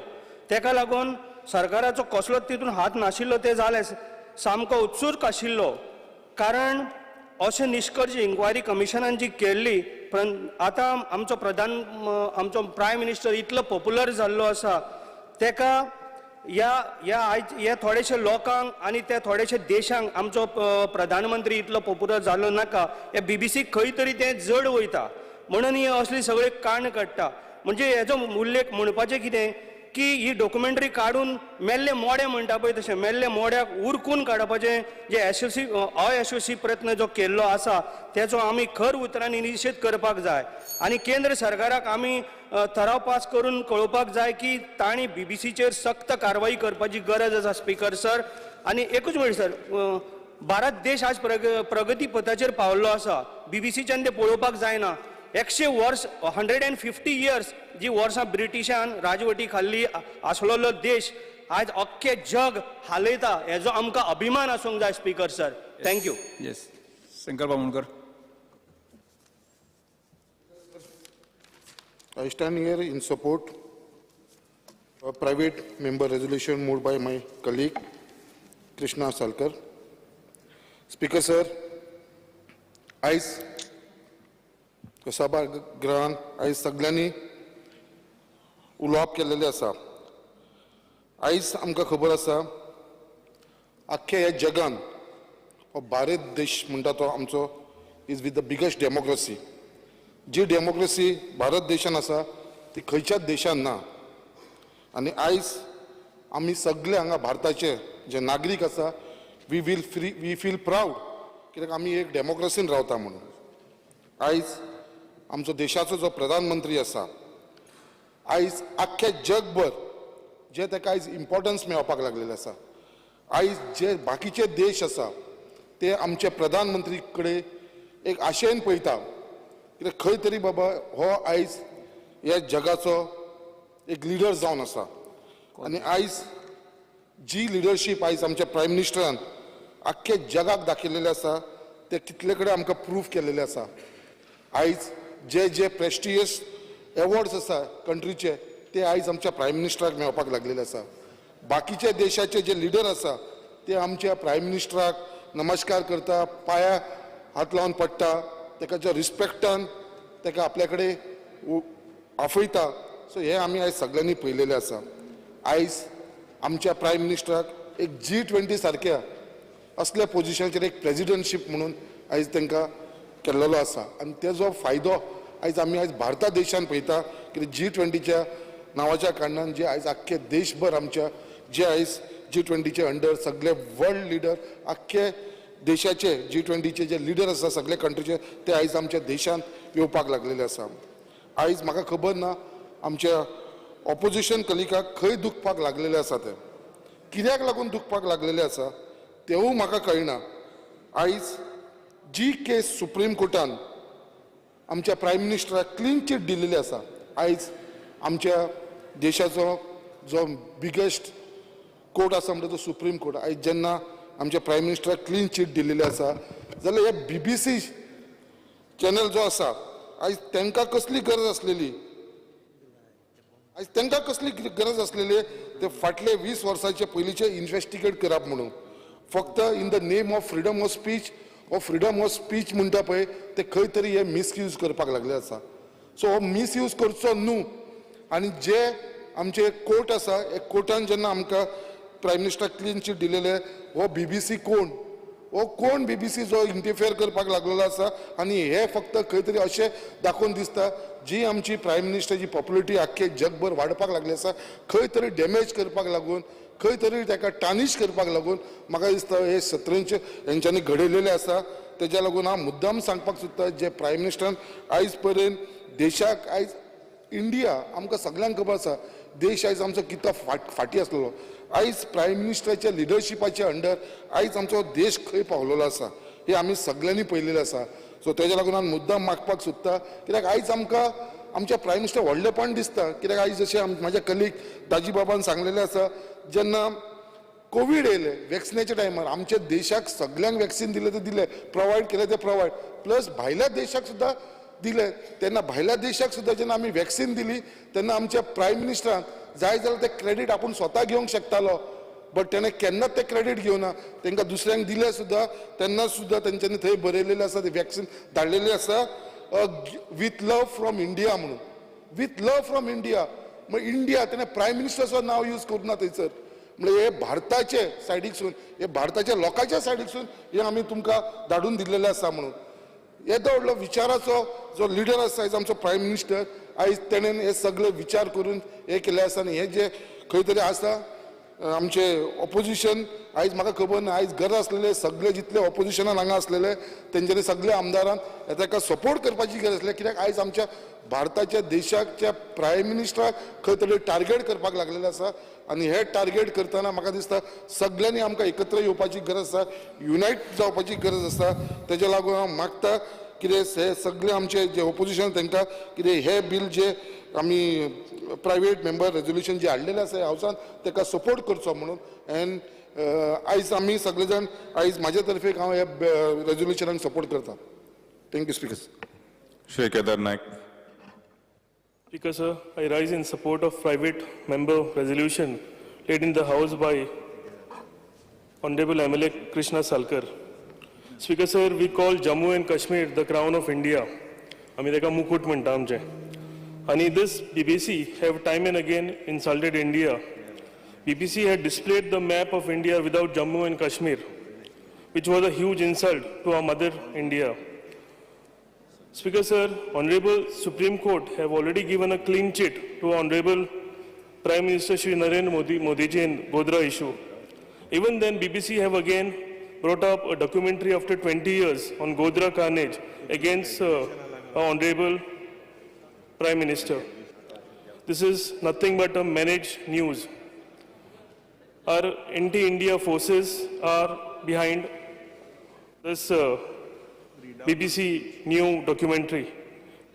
तेका लागून सरकाराचो कसलोच तितून हात नाशिल्लो, तें जालें सामको उत्सूक आशिल्लो, कारण अशें निश्कर्श इन्क्वायरी कमिशनान जी केल्ली. पण आतां आमचो आमचो प्रायम मिनिस्टर इतलो पॉप्युलर जाल्लो आसा, तेका ह्या ह्या आयज ह्या थोडेशे लोकांक आनी त्या थोडेशे देशांक आमचो प्रधानमंत्री इतलो पॉप्युलर जाल्लो नाका, हे बीबीसीक खंय तरी तें जड वयता म्हणून ही असली सगळी कांड काडटा. म्हणजे हेजो उल्लेख म्हणपाचें कितें की ही डॉक्युमेंटरी काडून मेल्ले मोडे म्हणटा पळय तशें मेल्ले मोड्याक उरकून काडपाचें जे अयशस्वी प्रयत्न जो केल्लो आसा तेचो आमी खर उतरांनी निशेध करपाक जाय आनी केंद्र सरकाराक आमी ठराव पास करून कळोवपाक जाय की तांणी बीबीसीचेर सक्त कारवाई करपाची गरज आसा स्पीकर सर. आनी एकूच मिनट सर, भारत देश आज प्रगती पथाचेर पावल्लो आसा, बीबीसीच्यान तें पळोवपाक जायना. 100 वर्स 150 इयर्स जी वर्सां ब्रिटिशान राजवटी खाल्ली आसलेलो देश आज अख्खे जग हालयता, हेजो आमकां अभिमान आसूंक जाय speaker sir. Thank you. Yes, Shankar Bamunkar. I stand here in support of private member resolution moved by my colleague Krishna Salkar. Speaker sir, आयज सभागृहान आयज सगळ्यांनी उलोवप केल्लेलें आसा. आयज आमकां खबर आसा आख्ख्या ह्या जगान हो भारत देश म्हणटा तो आमचो is with the biggest democracy. Ji democracy Bharat देशान आसा ती खंयच्याच देशान ना. आनी आयज आमी सगळे हांगा भारताचे जे नागरीक आसा we feel proud कित्याक आमी एक डेमोक्रेसीन रावता म्हणून. आयज आमचो देशाचो जो प्रधानमंत्री आसा आयज आख्ख्या जगभर जे ताका आयज इम्पॉर्टन्स मेळपाक लागलेलें आसा. आयज जे बाकीचे देश आसा ते आमचे प्रधानमंत्री कडेन एक आशेन पळयता कित्याक खंय तरी बाबा हो आयज ह्या जगाचो एक लिडर जावन आसा. आनी आयज जी लिडरशीप आयज आमच्या प्रायम मिनिस्टरान आख्ख्या जगाक दाखयलेलें आसा ते कितले कडेन आमकां प्रूफ केलेलें आसा. आयज जे जे प्रेस्टिजियस एवॉर्ड्स आसा कंट्रीचे ते आयज आमच्या प्रायम मिनिस्टराक मेळपाक लागलेले आसा. बाकीच्या देशाचे जे लिडर आसा ते आमच्या प्रायम मिनिस्टराक नमस्कार करता, पांया हात लावन पडटा, ताका ज्या रिस्पेक्टान ताका आपल्या कडेन आफयता. सो हें आमी आयज सगळ्यांनी पळयलेलें आसा. आयज आमच्या प्रायम मिनिस्टराक एक G20 सारक्या असल्या पोजिशनाचेर एक प्रेजिडंटशीप म्हणून आयज तांकां केल्लो आसा आनी तेजो फायदो आयज आमी आयज भारता देशान पळयता की G20च्या नांवाच्या कारणान जे आयज आख्खे देशभर आमच्या जे आयज G20चे अंडर सगळे वर्ल्ड लिडर आख्खे देशाचे G20चे जे लिडर आसा सगळे कंट्रीचे ते आयज आमच्या देशांत येवपाक लागलेले आसा. आयज म्हाका खबर ना आमच्या ऑपोजिशन कलिकाक खंय दुखपाक लागलेले आसा, ते कित्याक लागून दुखपाक लागलेले आसा तेवूय म्हाका कळना. आयज जी केस सुप्रीम कोर्टान आमच्या प्रायम मिनिस्टराक क्लीन चीट दिलेली आसा, आयज आमच्या देशाचो जो बिगेस्ट कोर्ट आसा म्हणटा तो सुप्रीम कोर्ट, आयज जेन्ना आमच्या प्रायम मिनिस्टराक क्लीन चीट दिलेली आसा जाल्यार हे BBC channel जो आसा आयज तांकां कसली गरज आसलेली, आयज तांकां कसली गरज आसलेली ते फाटले 20 वर्साचे पयलींचे इन्वेस्टिगेट करप म्हणून फक्त in the name of freedom of speech हो फ्रिडम ऑफ स्पीच म्हणटा पळय ते खंय तरी हे मिसयूज करपाक लागले आसा. सो हो मिसयूज करचो न्हू आनी जे आमचे कोर्ट आसा हे कोर्टान जेन्ना आमकां प्रायम मिनिस्टराक क्लीन चीट दिलेले हो BBC कोण, हो कोण BBC जो इंटरफेयर करपाक लागलेलो आसा आनी हे फक्त खंय तरी अशें दाखोवन दिसता जी आमची प्रायम मिनिस्टराची पॉप्युलरिटी आख्खे जगभर वाडपाक लागली आसा खंय तरी डॅमेज करपाक लागून खंय तरी ताका टानिश करपाक लागून म्हाका दिसता हे सतरंज हेंच्यांनी घडयलेलें आसा. तेज्या लागून हांव मुद्दाम सांगपाक सोदता जे प्रायम मिनिस्टरान आयज पर्यंत देशाक आयज इंडिया आमकां सगल्यांक खबर आसा देश आयज आमचो कितलो फाटीं आसलेलो, आयज प्रायम मिनिस्टराच्या लिडरशिपाच्या अंडर आयज आमचो देश खंय पावलेलो आसा हे आमी सगल्यांनी पळयलेलें आसा. सो तेज्या लागून हांव मुद्दाम मागपाक सोदता कित्याक आयज आमकां आमच्या प्रायम मिनिस्टर व्हडलेपण दिसता कित्याक आयज जशें म्हाज्या कलीग दाजी बाबान सांगलेलें आसा जेन्ना कोवीड येयलें वॅक्सिनाच्या टायमार आमच्या देशाक सगल्यांक वॅक्सिन दिलें तें दिलें, प्रोवायड केलें तें प्रोवायड, प्लस भायल्या देशाक सुद्दां दिलें. तेन्ना भायल्या देशाक सुद्दां जेन्ना आमी वॅक्सिन दिली तेन्ना आमच्या प्रायम मिनिस्टरान जाय जाल्यार तें क्रेडीट आपूण स्वता घेवंक शकतालो, बट तेणें केन्नाच तें क्रेडीट घेवना, तांकां दुसऱ्यांक दिलें सुद्दां तेन्ना सुद्दां तेंच्यांनी थंय बरयलेलें आसा तें वॅक्सिन धाडलेलें आसा विथ लव फ्रॉम इंडिया म्हणून, with love from India. Mug India तेणें प्रायम मिनिस्टराचो नांव यूज करूं ना थंयसर, म्हणजे हे भारताचे सायडीकसून हे भारताच्या लोकांच्या सायडीकसून हे आमी तुमकां धाडून दिल्लेलें आसा म्हणून. येदो व्हडलो विचाराचो जो लिडर आसा आयज आमचो प्रायम मिनिस्टर आयज तेणें हे सगळे विचार करून हे केल्लें आसा आनी हे जे खंय तरी आसा आमचे ऑपोजिशन आयज म्हाका खबर ना आयज गरज आसलेले सगळे जितले ऑपोजिशनान हांगा आसलेले तेंच्यांनी सगळे आमदारान ताका सपोर्ट करपाची गरज आसली कित्याक आयज आमच्या भारताच्या देशाच्या प्रायम मिनिस्टराक खंय तरी टार्गेट करपाक लागलेलें आसा आनी हे टार्गेट करतना म्हाका दिसता सगळ्यांनी आमकां एकत्र येवपाची गरज आसा, युनायट जावपाची गरज आसा. तेज्या लागून हांव मागता कितें हे सगळे आमचे जे ऑपोजिशन तांकां कितें हे बील जे आमी प्रायवेट मेंबर रेजोल्युशन जे हाडलेलें आसा हावसान ताका सपोर्ट करचो म्हणून. एंड आयज आमी सगळे जाण आयज म्हाजे तर्फे हांव ह्या रेजोल्युशनाक सपोर्ट करता. Thank you speaker. Shri Kedar Naik. Speaker sir, I rise in support of private member resolution laid in the house by Honorable MLA Krishna Salkar. Speaker sir, we call Jammu and Kashmir the crown of India. आमी ताका मुकुट म्हणटा आमचे. आनी this BBC have time and again insulted India. BBC had displayed the map of India without Jammu and Kashmir, which was a huge insult to our mother India. Speaker sir, Honorable Supreme Court have already given a clean chit to Honorable Prime Minister Shri Narendra Modi ji in Godhra issue. Even then, BBC have again brought up a documentary after 20 years on Godhra carnage against Honorable Prime Minister. This is nothing but a managed news. Our anti-India forces are behind this BBC new documentary.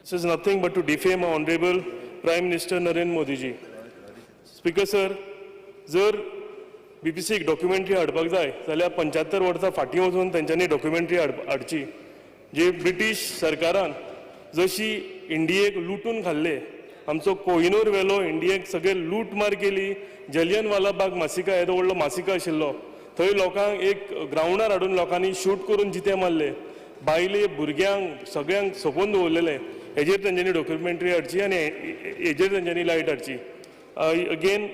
This is nothing but to defame our Honorable Prime Minister Narendra Modi ji. Speaker sir, जर BBC एक documentary हाडपाक जाय जाल्यार 75 वर्सां फाटीं वचून तेंच्यांनी documentary हाडची, जी ब्रिटीश सरकारान जशी इंडियेक लुटून खाल्ले, आमचो कोहिनूर व्हेलो, इंडियेक सगळे लूटमार केली. जलियनवाला बाग मासिका येदो व्हडलो मासिका आशिल्लो, थंय लोकांक एक ग्रावंडार हाडून लोकांनी शूट करून जिते मारले, बायले भुरग्यांक सगळ्यांक सोंपोवन दवरलेले. हेजेर तेंच्यांनी डॉक्युमेंटरी हाडची आनी हेजेर तेंच्यांनी light हाडची. I again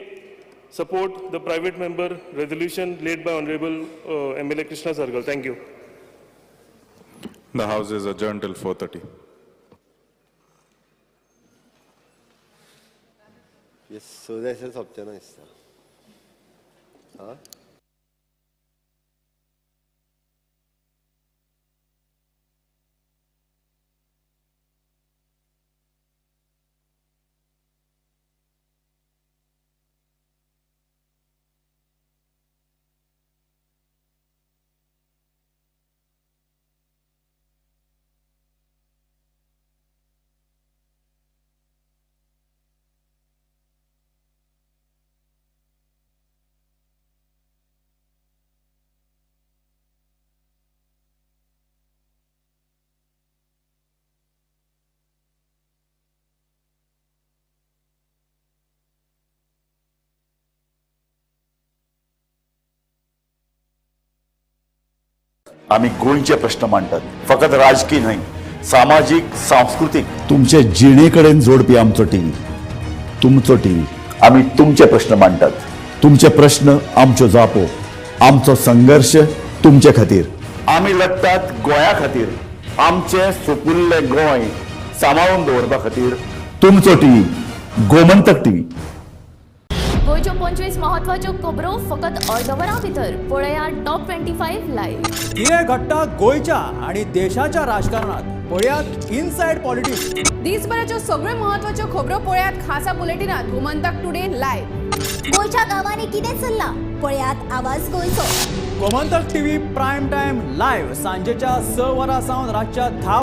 support the private member resolution laid by Honorable MLA Krishna Sarkar. Thank you. The House is adjourned till 4:30. Yes, so that's सोंपचें ना दिसता. आं? आमी गोंयचे प्रश्न मांडटात, फकत राजकी न्हय, सामाजीक, सांस्कृतीक, तुमचे जिणे कडेन जोडपी आमचो टीव्ही, तुमचो टीव्ही. आमी तुमचे प्रश्न मांडटात, तुमचे प्रश्न आमच्यो जापो, आमचो संघर्श तुमचे खातीर. आमी लढटात गोंया खातीर, आमचें सुपुल्लें गोंय सांबाळून दवरपा खातीर. तुमचो टीव्ही, गोमंतक टीव्ही. गोंयच्यो 25 महत्वाच्यो खबरो फकत अर्द वरां भितर पळया टॉप 25 लायव्ह. कितें घडटा गोंयच्या आनी देशाच्या राजकारणात पळयात इनसायड पॉलिटिक्स. दिसभराच्यो सगळ्यो महत्वाच्यो खबरो पळयात खासा बुलेटिनात गोमंतक टुडे लायव्ह. गोंयच्या गांवांनी कितें चल्लां पळयात आवाज गोंयचो. Gomantak TV prime time live सांजेच्या 6 वरां सावन रातच्या 10